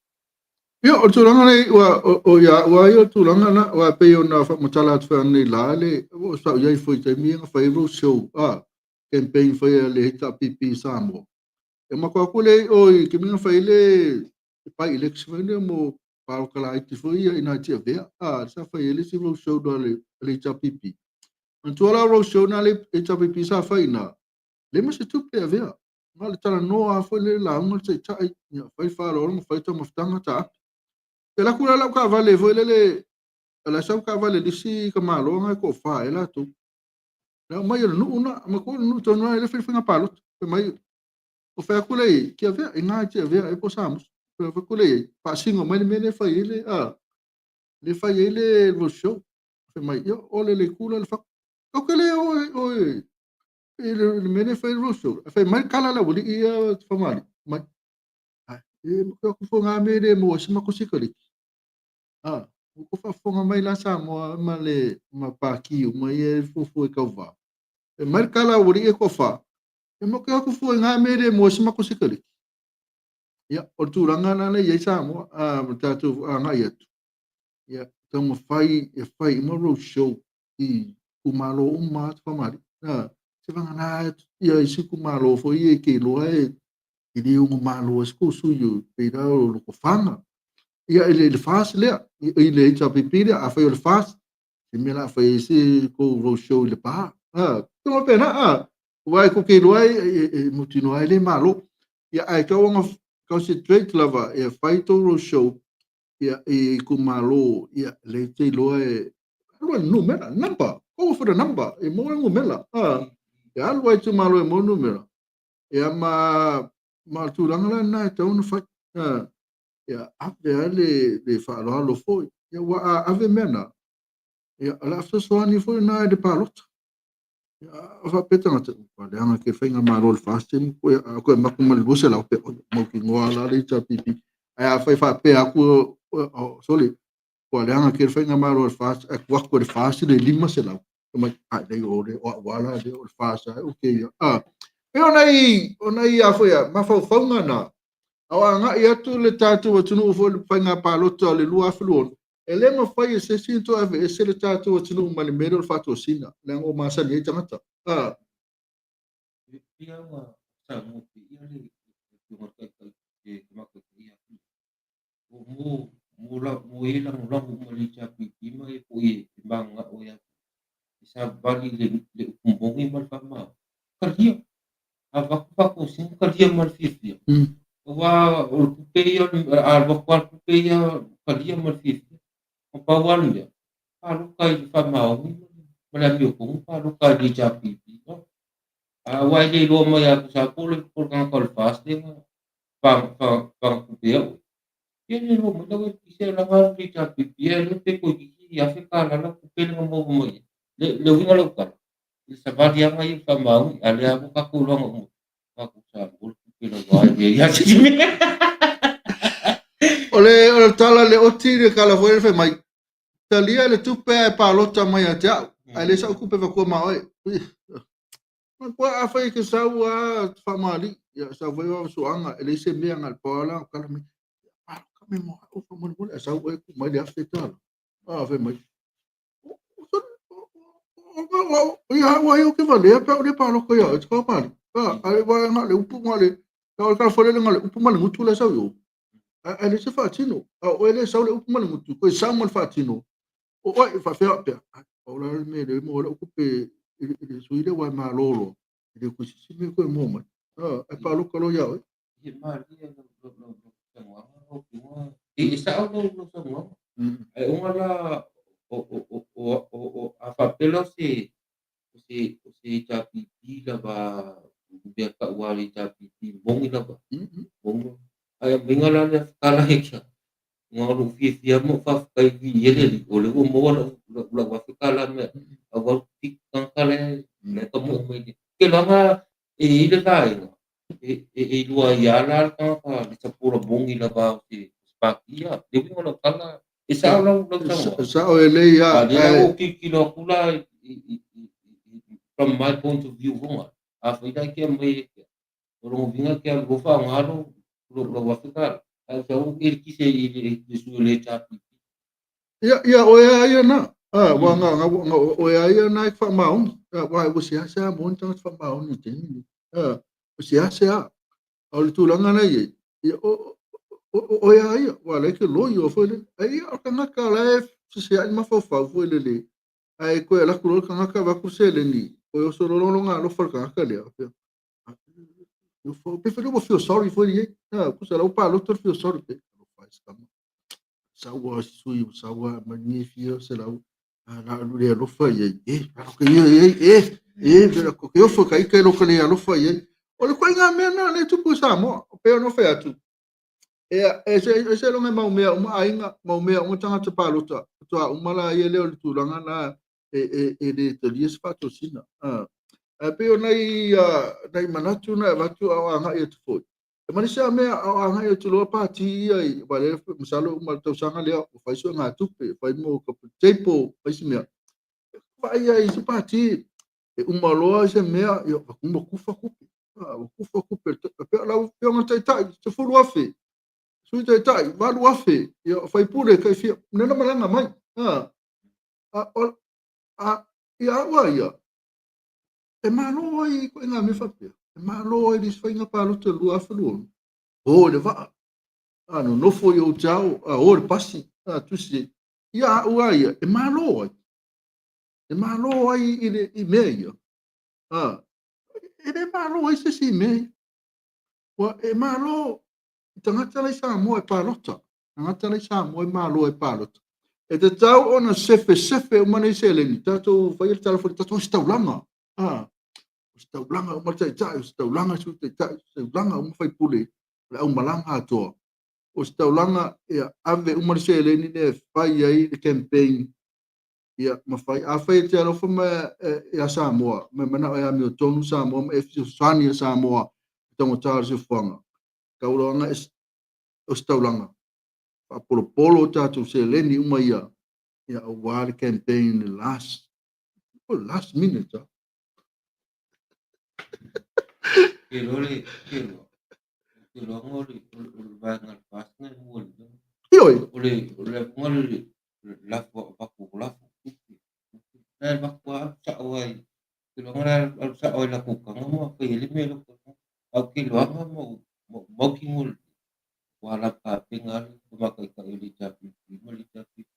[SPEAKER 2] Ia, o le tulaga lea, ua, o, ia, ua ia o le tulaga na, ua pei ona faamatala atu foi ananei la, le, ua sa ou i ai foi i taimi ia na fai ai road show, a, campaign foi a le HRPP i Samoa. E matou atu lea i o i taimi na fai ai le by election foi lea mo palota laiti foi ia ina i Tiavea, a, sa fai ai le isi road show a le HRPP. Manatua la road show na le HRPP sa fai i ina, leai ma se tupe e avea. Na o le talanoa lava foi le lauga le taitai, ia fai faaaloalo ma fai taumafataga taape. E alu atu la lau taavale foi lele, o la e sau taavale a le isi tamaloa na e toafa ea latou. Le aumai o le nuu na, matua o le nuu tonu lava e le fai faiga palota. Fai mai, o fai atu lea i ai, Tiavea, i ina i Tiavea ea po o Samusu. Fai atu lea i ai, faasino mai le mea lea e fai ai le, a, lea e fai ai le road show. Fai mai, ia, o le le itu la le fatu. Ou te le o o i le mea lea e fai ai le road show. Fai mai le tala a le aualii ia Fagalii, mai, ai, e matua atu foi ngā mea le maua ai se matou sikaleki. A, ua tou faafofoga mai la Samoa ma le ma Paki uma ia e fuafua i tauva. Fai mai le tala a aualii ia e toafa, e matou atu fua i ngā mea le maua ai se matou sikaleki. Ia, o le tulaga la lea e i ai Samoa, a, ma le tatou agai atu, ia, taumafai e fai uma road show i itumalo uma lava Fagalii. A, se vagana ia isi itumalo foi ia e te iloa e le ono malo ai se tou sui usufono pei la o Lotofaga. Ia i le FAST lea, i le HRPP lea, afai o le FAST, se mea o le a fai ai se tou road show i Lepa. A, tulaga faapena, a, aua e tou te iloa e mautinoa ai le malo. Ia ae tau ona concentrate lava ia fai tou road show ia i itumalo ia lea e te iloa e alu ai le numera, number, go for the number, e maua le numera. A, e alu ai itumalo e maua le numera. Ia ma ma le tulaga la lena e tatau ona fai. A, ia ave lava le le faaaloalo foi. Ia aua a ave mea na, ia o le a fesoasoani foi lena i le palota. Ia a faapea tagata, ua leaga ke faigamalo le FAST a toe mapu ma le 200 pe oi mautinoa la le HRPP. Ae a fai faapea atu, sorry, ua leaga ke faigamalo le FAST, ae tuu atu e le FAST le 500. Mai, ai nei o le o au ala le o le FAST ai o ke ia. A, e o nai, o nai a foi a, mafaufauga na, a o agai atu le tatou atunuu foi i le faiga palota o le 2026, e le mafai e se isi ona toe aveese le tatou atunuu mai le mea lea o le faatosina, leaga ua masani ai tagata. A.
[SPEAKER 3] E pei lava ona saunoa pea le Afioga i le Taitai e Tamatai ia Mo mo e lagolago uma i le HRPP ma e foi e mananao ia e savavali i le upu moni ma le faamamalu. Talia, avatu faatosina, talia ma le fiafia. Aua o le tupe ia, a alu atu lava le tupe ia, talia ma le fiafia. Na pau lava le mea, palota i le faamaoni ma le amiotonu, palota i le HRPP. Aua e le iloa mai lava tusa po o le tagata o le FAST lea na pagatupe au. Ia le lua mai lau eletise laga alu le HRPP ae le pe toeitiiti $1000 lau tupe lea na maua mai ai. Le uiga o lau tala, i le savaliaga ia faamaoni, a o lea lava ua tatou iloaina uma, tatou Samoa le tupe lava e leai lava se isi mea.
[SPEAKER 2] O le tala a le Oti le tala foi lea fai mai, talia le tupe ae palota mai ia te au, ae leai sau tupe e avatua ma oe. Manatua afai e te sau lava faamalie, ia sau foi vavasuaga, e leai se mea na o le pau lava lena o tala mai, palota mai mo au faamolemole, ae sau oe tuu mai le $1000. A fai mai, ia au ai ou te valea pe a ou le palota ia oe, faamalie. Ae na o le upu, na o le tala foi lele na o le upu ma le gutu la e sau i o. Ae leai se faatino. A o oe lea e sau le upu ma le gutu, toe sau ma le faatino. O oe e faafefea pea. Pau la le mea lea e maua ai lau tupe i le sui lea aua e malo loa. E le toe sisi mea toe maua mai. Ae palota loa ia oe.
[SPEAKER 3] E malie lau saunoaga lau Afioga. E sao lau saunoaga. Ae ona la o a faapea la o se HRPP lava mea tau a le HRPP moni lava. Moni. Ae aumaiga la lea tala he Na o lou fiafia ma ou faafetai i le Alii, o lea ua maua lau $1000 mai aua le tagata la e tamoe mai nei. Ou te iloa e i ai le vaega e iloa ai lava la le tagata le sapola moni lava o se pati. Le uiga o lau tala, e sao lau saunoaga.
[SPEAKER 2] E sao e lelei lava.
[SPEAKER 3] A o lea la ua ou tilotilo atu la from my point of view foi lea, afai la e te aumai O lona uiga e te alu loa faaaoga lou $1000, ae ou sau ou eletise i le sui o le HRPP.
[SPEAKER 2] Ia, ia, oe a ia na. Ah, ua nga, nga, nga, oe a ia na e faamaoni. Ah, ua, ua seasea maua ni tagata faamaoni i le taimi lenei. Ah, ua seasea. A o le tulaga la e i ai, ia, o, o, o, oe a ia, ua la e te loio foi lele. Ai ia, o le tagata la e feseai mafaufau foi lele, ae toe alu atu loa le tagata avatu le seleni, toe oso loa lona alofa i le tagata lea. Pe fai ua feel sorry foi i ai. Tusa la ua palota le feel sorry pe. Sau a sui sau a mai ni fia se lau la alu le alofa i ai. E, alofa i ai, e, e, e, ke ofo ka ika lo ka le alofa i ai. O le koinga mea na le tupu i Samoa. Pe ono fai atu. E, e se e se longa mau mea uma aiga, mau mea uma tagata palota. Toa uma la ia lea o le tulaga na e, e, e le talia se faatosina. Ae pei o nai, nai manatu na e avatu a o agai atu foi. E manese a mea a o agai atu loa pati ia i, aua lea masalo e uma le tausaga lea ua fai suegatupe, fai mo table, fai si mea. Vaai ai i se pati e uma loa se mea, ia ua kufa tupe. Ua kufa tupe. E pei o lau Afioga i le Taitai, $10,000. Sui Taitai, $8,000. Ia, sui usufono, tai fia, lea na malaga mai. A, ia au a ia, e malo ai i ituaiga mea faapea. E malo ai i le isi faiga palota i le 2026. O i le vaa, a nonofo i hotel, a o i le pasi, a tusi ai. Ia au a ia, e malo ai. E malo ai i, le, i mea ia. A, e le malo ai se isi i mea ia. Ua, e malo i tagata la i Samoa e palota. Tagata la i Samoa e malo e palota. E tatau ona sefesefe uma nei seleni, tatou faia le tala foi, tatou ositaulaga. Ah, ositaulaga uma le taitai, ositaulaga le sui taitai, ositaulaga uma faipule, le aumalaga atoa. Ositaulaga, ia, ave uma le seleni lea e fai ai le campaign, ia, ma fai. Afai e te alofa mai ia Samoa, ma e manao e amiotonu Samoa, ma e fesoasoani ia Samoa i taugata o le soifuaga, tau loa ositaulaga. Faapolopolo o tatou seleni uma ia, ia aua le campaign le last, oh, last minute. Ah.
[SPEAKER 3] Ke loa le, ke loa. Ke loa ngo le, o le vaega le fast na mua le.
[SPEAKER 2] Ioi.
[SPEAKER 3] O le, o le avunga le, lafo, vaku, lafo, tupe. La vaku a sao ai. Ke loa la alu sao ai la kukanga mo fai ele me lo. Au ke loa mo mau ki ngo Ua lava tapenga le makaʻikaʻi o le HRPP ma le HRPP.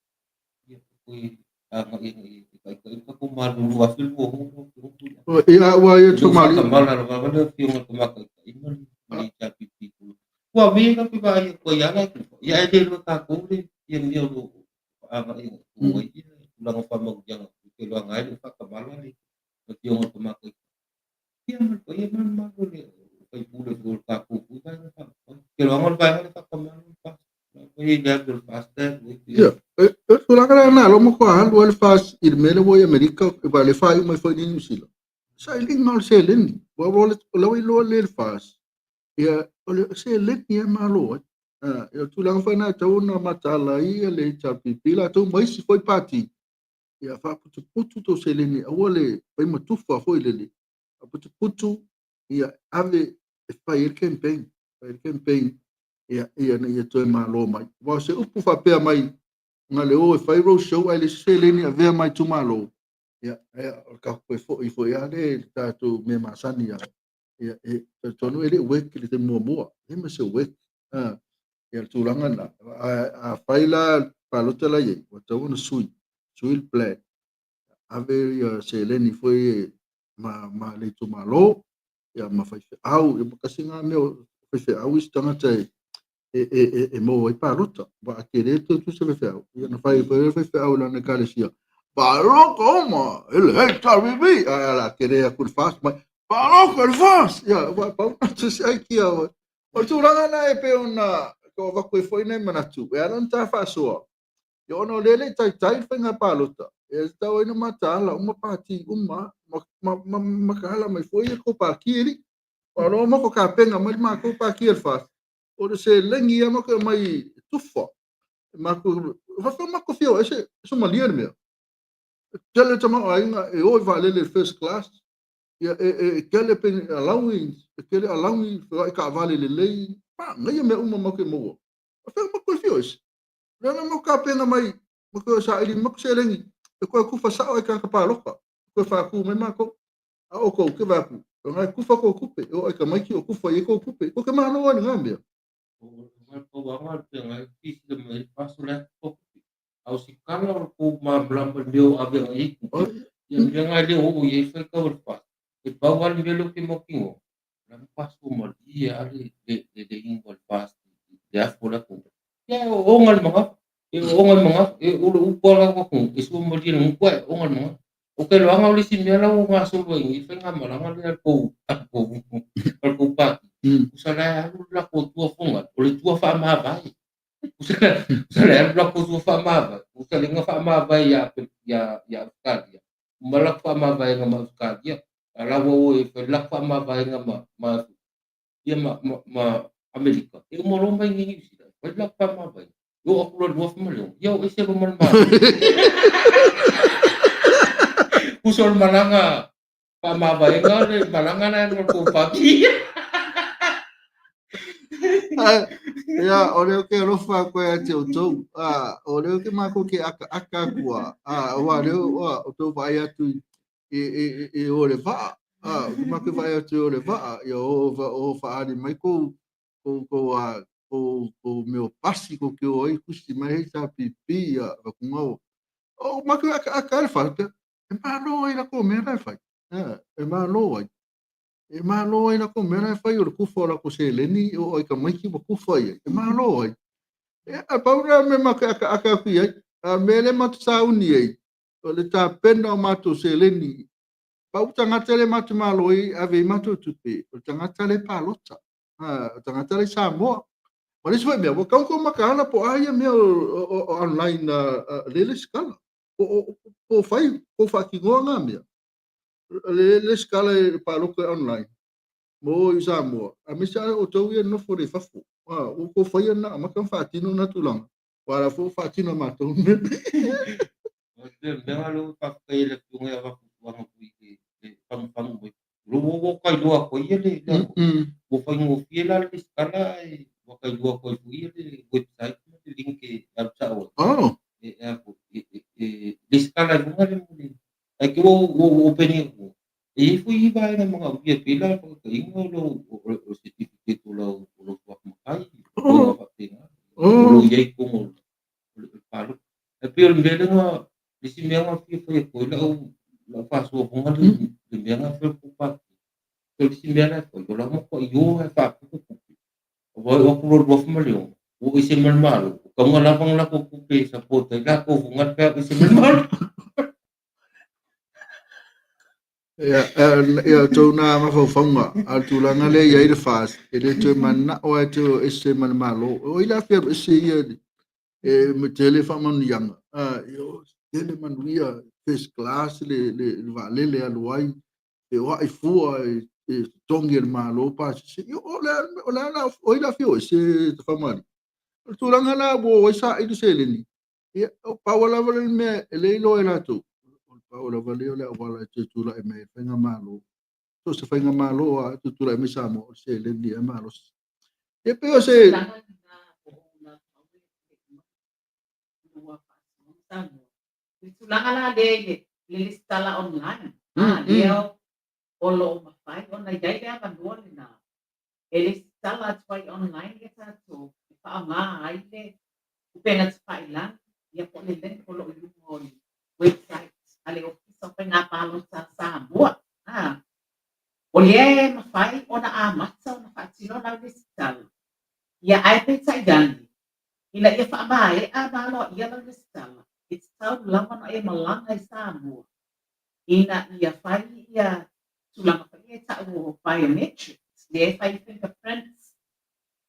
[SPEAKER 3] Ia, koe agai agai e kaʻikaʻi le tatou malulu 2026.
[SPEAKER 2] Ia, ua ia
[SPEAKER 3] tu mali. Kamala lava le afioga i le makaʻikaʻi ma le HRPP. Ua me ka pe vai ko ia la ia e le lo tatou le ia mea o lo agai agai tu ai ia tulaga faamanuiaga ke loa ngai le whakamala le afioga i le makaʻikaʻi. Ia ma le paia ma le mamalu o le faipule foi o le tatou foi vaega faaupufai. Ke loaga o le vaega le whakamala o le pasi. Foi i le ave o le FAST e
[SPEAKER 2] Ia, e tulaga la na lo mo ko alu le FAST i le mea lea ua i Amerika, e le faaiu mai foi i Niu Sila. Sailiga o le seleni. Ua o le ua iloa lelei e le FAST. Ia, o le seleni e malo ai. Ia, o tulaga foi na e tatau ona mataala ai le HRPP latou ma isi foi pati. Ia, faaputuputu tou seleni, aua le fai ma tufa foi lele. Faaputuputu, ia, ave e fai ai le campaign. Fai ai le campaign, ia, ina ia toe malo mai. Aua o se upu faapea mai, na le o e fai road show ae leai se seleni e avea mai itumalo, ia, o le tatou toe foi foi lava lea i le tatou mea masani lava. Ia, e talitonu e le i work i le taimi muamua, e leai ma se work. Ia, le tulaga lena, afai la palota la i ai, ua tatau ona sui, sui le plan, ave ia seleni foi ma le itumalo, ia ma faifeau, ia ma tasi lena mea o faifeau isi tagata e maua ai palota. Aua a tele toe tusi faifeau, ia na fai foi le faifeau i lana ekalesia, palota uma i le HRPP, ae ala tele atu le FAST mai, palota i le FAST, ia, aua pau na tusi ai kia o. O le tulaga lena e pei ona tau avatu ai foi nai manatu, e ala ona ta faasoa, ia ona o lea e le i taitai le faiga palota, e tatau ai ona mataala uma pati uma, ma mataala mai foi ia tou pati alii. Aua o lea ua matou tapena mai le matou pati a le FAST, o le seleni lava matou e aumai e tufa. Matou, faapefea matou fia o ese e Somalia le mea. E tele tamaoaiga e o i vaalele i le first class, ia e tele alauni, e tele alauni, feoai taavale lelei, manaia mea uma matou te maua. Faapefea matou fia o ese. O lea na matou tapena mai, matou saili mai matou seleni, e toe tufa sao ai tagata palota, e toe faatu mai matou. A o outou, ke vaai atu, o lena e tufa tou tupe, e oo i tamaiti o tufa i ai tou tupe. Tou te malo ai i lena mea.
[SPEAKER 3] E oga le magafa, e o le upu a la ku e sua malie le nguku ae oga le magafa. O ke loaga o le isi mea la ua gasolo ai nei faigamalaga lea a le tou a le tou pati. Usa la e alu le latou tua foga, o le tua faamavae. Usa la e alu le latou tua faamavae, usa le na faamavae ia ia Ausetalia. Uma le latou faamavaega ma Ausetalia, a la ua o e fai le latou faamavaega ma ia ma Amerika, e uma loa mai i Niu Sila, e fai le latou faamavaega. E oo atu loa i le 2006, ia o ese loa ma le Malo. Uso le malaga faamavaega le malaga la e alu a le tou pati.
[SPEAKER 2] Ia, o lea ou te alofa atu ai ia te outou. O lea ou te matou te akaaka atu a, aua o lea ua outou vaai atu i o le vaa. Ou te matou vaai atu i o le vaa, ia o faaali mai kou kou kou kou mea o pasi kou te o ai tusi mai HRPP ia vatunga o o matou akaaka le fai e malo ai latou mea la e fai. E malo ai. E malo ai latou mea la e fai o le tufa o latou seleni o ai tamaiti ua tufa i ai. E malo ai. E pau lea mea matou akaaka atu i ai. A mea lea matou sauni ai, o le tapena o matou seleni. Pau tagata lea matou malo ai ave ai matou tupe, o le tagata lea palota. O le tagata lea i Samoa. Ma le isi foi mea, ua tatau ona outou mataala po o a ia mea o online lea lesitala. Po o fai, po o faatinoa na mea. Le lesitala e palota online mo i Samoa, aemaise lava outou ia e nonofo nei i fafo. Ua outou faia lena, amata ona faatino lena tulaga. Aua o la foi ua faatino e matou le mea.
[SPEAKER 3] O le mea lea ua faafetai ai le afioga ia Vafuafuaga foi i le fagufagu mai. O lou ua tailoa atu ai le ua faigofie la le lesitala ae ua tailoa atu ai foi le website ma le link e alu sao ai. E lesitala i luga le ae te ua open atu. E i ai foi vaega manaomia pei la faataitaiga o lou certificate o lau suafa matai, o faapena. O lo o i ai i totonu o le palota. Ae pei o le mea lea na, le isi mea na fia fai atu ai lau faasoa foga le mea na fai o le tou pati. O le isi mea la e fai, o la e matuai o lava e faaputu tupe. Aua e oo atu loa i le 2006, ua ese ma le Malo, ua tatau ona lava ni latou tupe e support ai latou foga pe a ese ma le Malo.
[SPEAKER 2] Ia, outou na mafaufauga, a o le tulaga lea e i ai le FAST, e le toe mananao lava e toe o ese ma le Malo. O ai la e fia alu ese ia E tele faamanuiaga, tele manuia, first class le vaalele e alu ai, feoai fua e totogi e le Malo pasese. Ia, o le a la, o ai o le a fia o ese Tafamalii? O le tulaga la ua o ai saili seleni, ia, pau lava le mea e le iloa e latou, o le pau lava lea o le auala e toe tulai mai ai le faigamalo. So o se faigamalo lava e toe tulai mai Samoa, o le seleni e malosi. Ia pei o se...
[SPEAKER 4] Le tulaga la lea i le lesitala online, lea o lo o mafai ona i ai le avanoa lena e lesitala atu ai online ia tatou e faaaoga ai le upega tafailagi ia po o le link o lo o i luga o le website a le Ofisa o Faiga Palota a Samoa. O lea e mafai ona amata ona faatino lau lesitala, ia ae peitai ane, ina ia faamaea ma aloaia lau lesitala, e tatau lava ona e malaga i Samoa ina ia fai ia tulaga foi ia e tau o biometrics, lea e fai fingerprints,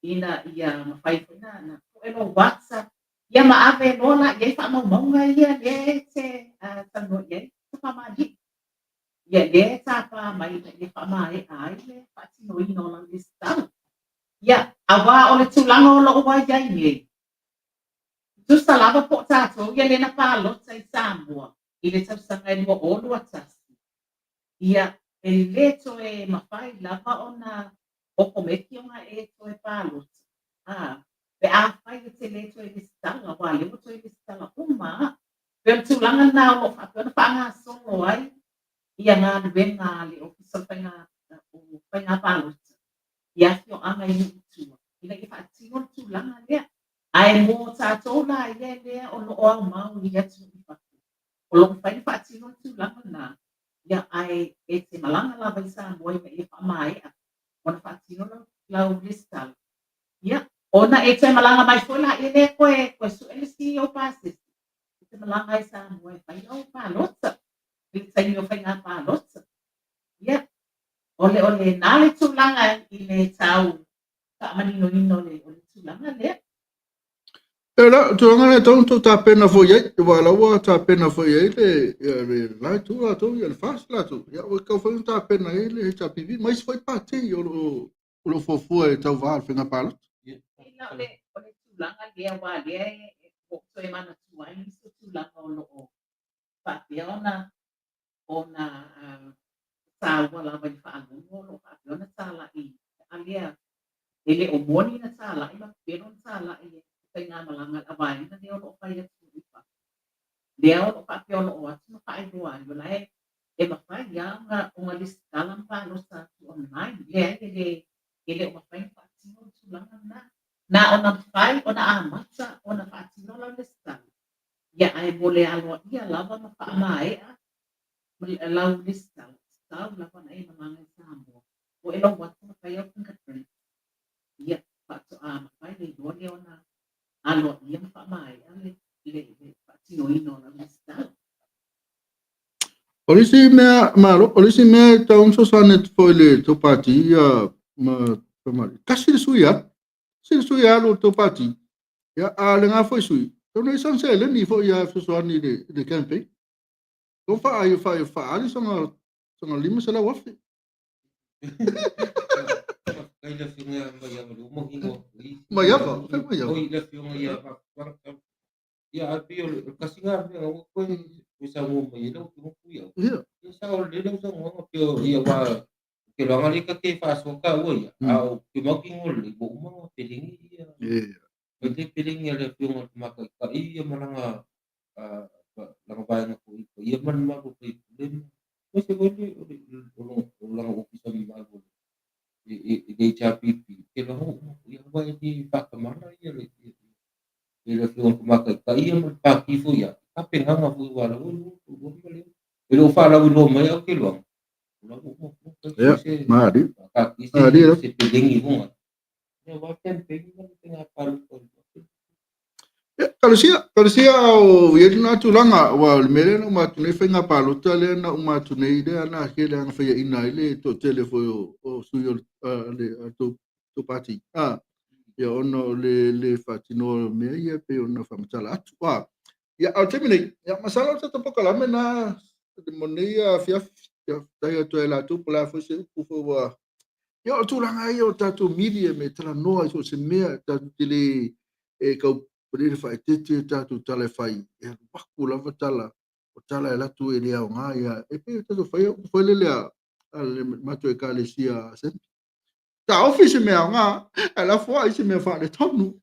[SPEAKER 4] ina ia mafai foi ona pue lou ata, ia ma ave loa la i ai faamaumauga ia lea e te talanoa i ai Tafamalii. Ia lea e tapa mai ina ia faamaea ai le faatinoina o lau lesitala. Ia, aua o le tulaga o lo o ua i ai nei, tusa lava po o tatou ia lea na palota i Samoa i le tausaga e 2021, ia, e le toe mafai lava ona okomeki ona e toe palota, pe afai e te le toe lesitala, aua o lea ua toe lesitala uma lava. Pei o le tulaga lena o lo o faapea ona faagasolo ai ia galuega a le Ofisa o Faiga Palota i afioaga i nuu i tua ina ia faatino le tulaga lea. Ae mo tatou la ia lea o lo o aumau i atunuu i fafo, o lo o mafai ona faatino le tulaga lena, ia ae e te malaga lava i Samoa ina ia faamaea ona faatino lau lesitala. Ia, ona e toe malaga mai foi laia lea koe sue le isi ou pasese, e te malaga i Samoa e fai lau palota, i le taimi o faiga palota. Ia, o lena le tulaga i le tau faamaninoina o le tulaga lea.
[SPEAKER 2] E la, tulaga lea tau tou tapena foi i ai, aua o la ua tapena foi i ai le la itu latou, ia le FAST latou, ia ua tau foi ona tapena i ai le HRPP, ma isi foi pati o lo o fuafua e tauva i le faiga palota.
[SPEAKER 4] O le tulaga lea, aua lea e toe manatua ai nisi o tulaga o lo o faapea ona taua lava i le faalogo o lo o faapea ona talai lea e le o moni na talai ma pepelo na talai e faigamalaga le vaega lea o lo o fai atu i fafo. Lea o lo o faapea o lo o atu ma faailoa ai, o la e mafai lava ona lesitala ma palota atu online. Leai, e le o mafai ona faatino le tulaga lena. Na ona mafai ona amata ona faatino lau lesitala, ia ae mo le aloaia lava ma faamaea lau lesitala, tatau lava ona e malaga i Samoa. O e lou ata ma fai au fingerprint, ia faatoa mafai ai loa lea ona aloaia ma faamaea le faatinoina o lau lesitala.
[SPEAKER 2] O le isi mea, malo, o le isi mea e tau ona fesoasoani atu foi i le tou pati ia ma Faamalie. Tasi le sui alu, tasi le sui alu o le tou pati, ia, a o lena foi sui, tau na i sana seleni foi ia fesoasoani i le campaign. Tau faaali sana 500,000. Maiava, Maiava.
[SPEAKER 3] Ia, ae pei o le tasi lena mea ua koe saunoa mai ai lau Afioga Tuiau.
[SPEAKER 2] Ia.
[SPEAKER 3] Ia sao lelei lau saunoaga pei o ia aua ke loaga lea ta te faasoa taua ia, a o ke mautinoa lelei ua uma ona pelegi ia.
[SPEAKER 2] Ia.
[SPEAKER 3] Mai le pelegi a le Afioga i le Tamaitai ia ma lana lana vaega foi paia ma le mamalu o faipule ma aemaise foi o lana ofisa mamalu i le HRPP. Ke loaga ua uma foi aua e le faatamala ia le le Afioga i le Tamaitai ia ma le pati foi ia, tapenaga foi aua o la ua iloa ma le e le o faalauiloa mai au ke loaga, o la ua uma foi
[SPEAKER 2] Ia,
[SPEAKER 3] se
[SPEAKER 2] malie.
[SPEAKER 3] faataatia
[SPEAKER 2] Malie la.
[SPEAKER 3] se pelegi i luga. Ia aua campaign ma le faiga palota.
[SPEAKER 2] Ia, talosia, talosia o ia lena tulaga, aua o le mea lea na uma atu nei faiga palota lea na uma atu nei lea na tele lava na faiaina ai le toatele foi o sui o le tou pati. Ia ona o le le faatinoa o mea ia pei ona faamatala atu. A, ia, a o le taimi nei, ia, masalo o le tatou polokalame na mo nei afiafi, ia, faafetai atu ai latou po o le a foi se upu foi ua. Ia, o le tulaga ia o tatou media me talanoa i so o se mea, tatou te le e tau le faaeteete tatou tala e fai, e alu aku lava tala, o tala e alu atu e le aoga, ia, e pei o tatou faia upu foi lele a le matou ekalesia Assembly. Taofi se mea aoga, ae lafoai se mea faaletonu.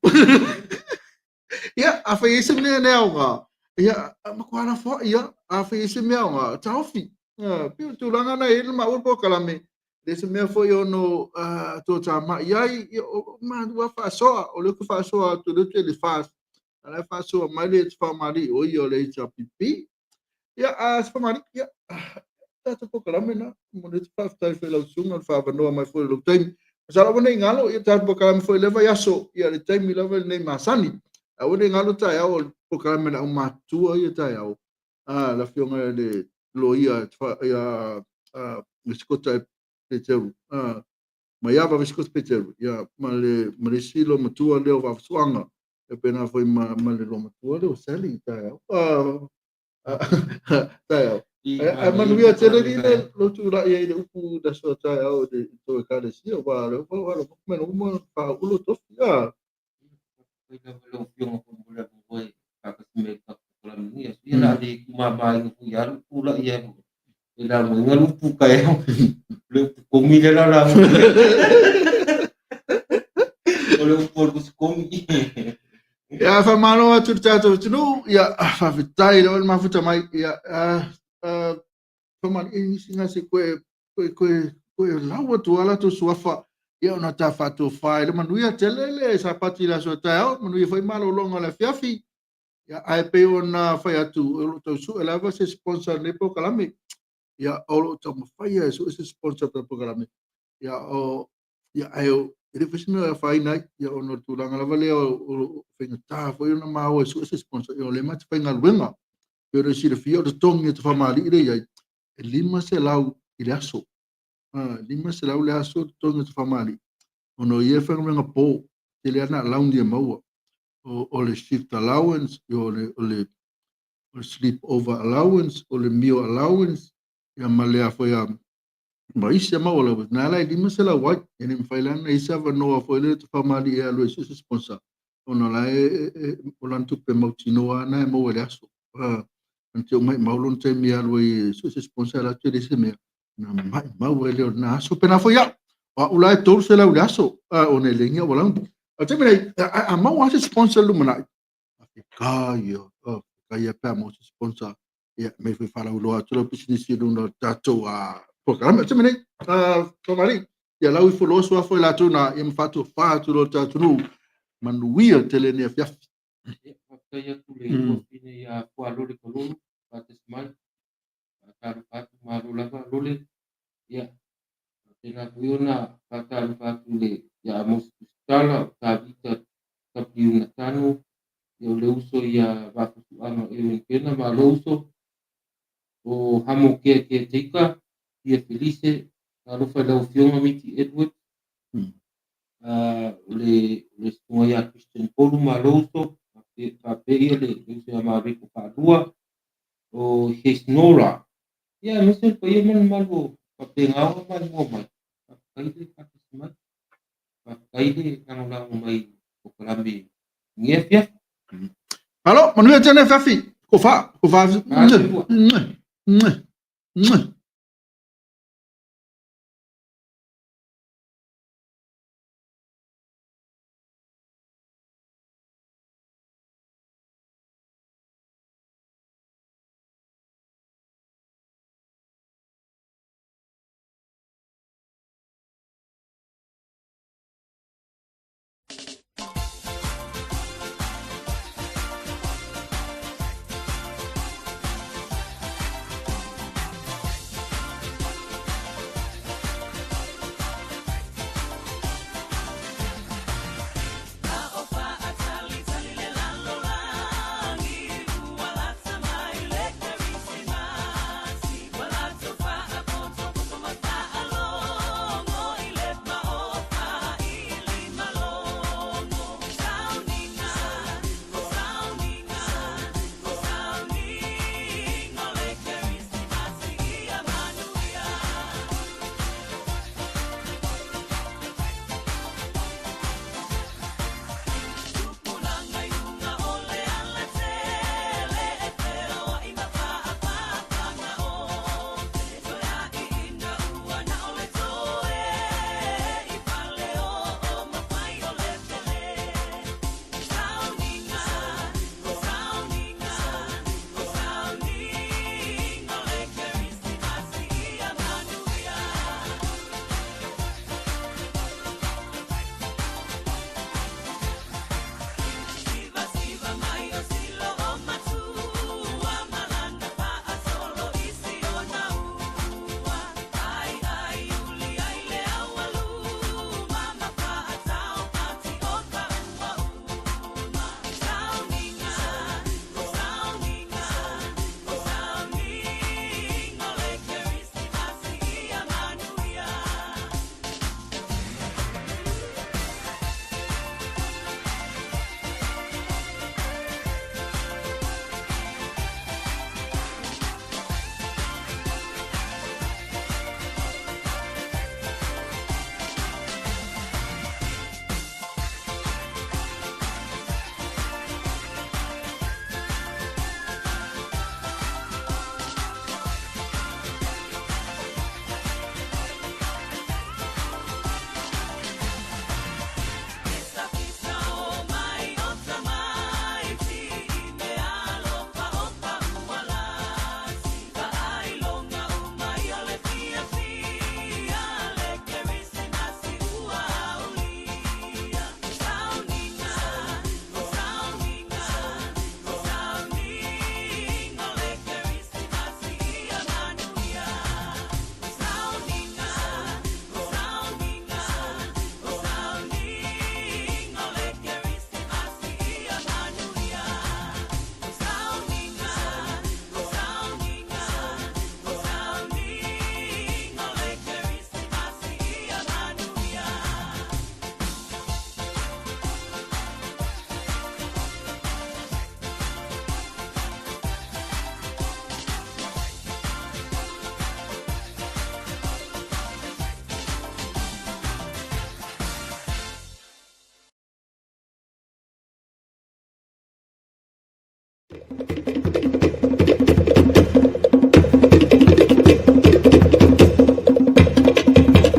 [SPEAKER 2] Ia, afai e i ai se mea le aoga, ia, matua lafoai lava. Afai e i ai se mea aoga, taofi. Ia, pei o le tulaga lena e i ai le maua le polokalame, e le o se mea foi e ono toatamai ai, ia, o malu lava faasoa. O lea ou te faasoa atu, o lea ou te i le FAST, a o la e faasoa mai le Famalii, o ia o le HRPP. Ia, a se Famalii, ia, tatou polokalame lena. Momoli atu le faafetai foi i lau susuga i le faaavanoa mai foi i lou taimi. Masalo aua ne i galo, ia tatou polokalame foi i lea vaiaso, ia le taimi lava lenei masani. Aua ne i galo taeao o le polokalame a le aumatutua ia taeao, a le afioga i le loia ia Sikota Peteru, Maiava Sikota Peteru, ia, ma le ma le isi loomatua lea o Vaafusuaga, ia pena foi ma le loomatua lea o Sally taeao. Taeao. Ae manuia tele li le lou tulai ai i le upu i le aso taeao i le tou ekalesia, aua o lea ua faalogo atu mea uma faauu lou tofi.
[SPEAKER 3] Faafetai lava i lau Afioga foi mo le avanoa e faatasi mai ai i le tatou polokalame i lenei aso. Ia o le a le tumamaina foi lava lou tulai ai e lagoina le upu taeao, le upu komi lea la lagoina. O le upu o le tusi komi.
[SPEAKER 2] Ia, faamalo atu i le tatou atunuu, ia, faafetai lava le mafuta mai. Ia, faamalie nisi na se koe koe koe koe lau atu lava latou suafa, ia ona ta faatofa ai le manuia tele le Sapati i le aso a taeao, manuia foi malologa o le afiafi. Ia, ae pei ona fai atu, o lo o tau sue lava se sponsor o lenei polokalame. Ia, o lo o taumafai e sue se sponsor o le polokalame. Ia, o, ia, ae e le foi se mea e afaina ai, ia, ona o le tulaga lava lea o faigata foi ona maua e sue se sponsor, ia, o lea ma te faigaluega. Pei ona silafia, o le totogi e Tafamalii lea e i ai, e 500 i le aso. 500 le aso le totogi o Tafamalii, ona o ia e faigaluega po, tele lava na alauni e maua. O le shift allowance, o le sleep over allowance, o le meal allowance, ia ma le a foi a ma isi a mau allowance, na ala e 500 ai. E le mafai la ona i ai se avanoa foi lea Tafamalii e alu e sue se sponsor, ona o la e o lana tupe mautinoa lava na e maua i le aso. Ona te maimau lona taimi e alu ai e sue se sponsor, e alu atu e leai se mea, ona maimau ai lea o lena aso. Pena foi au, o au la e 300 i le aso, ona e leai ni au alauni. A o le taimi nei, a maua lava se sponsor i le lumanai, faafetai ia, faafetai ia pe a maua se sponsor, ia, mea foi faalauiloa atu lau pisinisi i luga o le tatou polokalame. O le taimi nei, Famalii, ia lau ifo loa suafa i latou na, ia ma faatofa atu loa le tatou atunuu, manuia tele lenei afiafi.
[SPEAKER 3] Ia, faafetai atu i le tuafafine ia Fualole Kalolo, faatasi mai. Faatalofa atu, malo lava Lole. Ia, faapena foi ona faatalofa atu i le ia Amosi Tusitala, o Tavita W. Natano, ia o le uso ia Vaafusuaga Aaron Kena, malo uso. O Hamo Kea Kea Teika, Pia Felice, talofa i lau Afioga Miti Edward, o le susuga ia Christian Polu, malo uso. Faapea ia le uso ia Mariko Faalua, o Hesnora, ia aemaise le paia ma le mamalu o Faapegao ma Maimoa mai. Faafetai le faatasi mai, faafetai le lagolago mai i polokalame i lenei afiafi.
[SPEAKER 2] Malo, manuia tele afiafi. Ko fa, ko fa.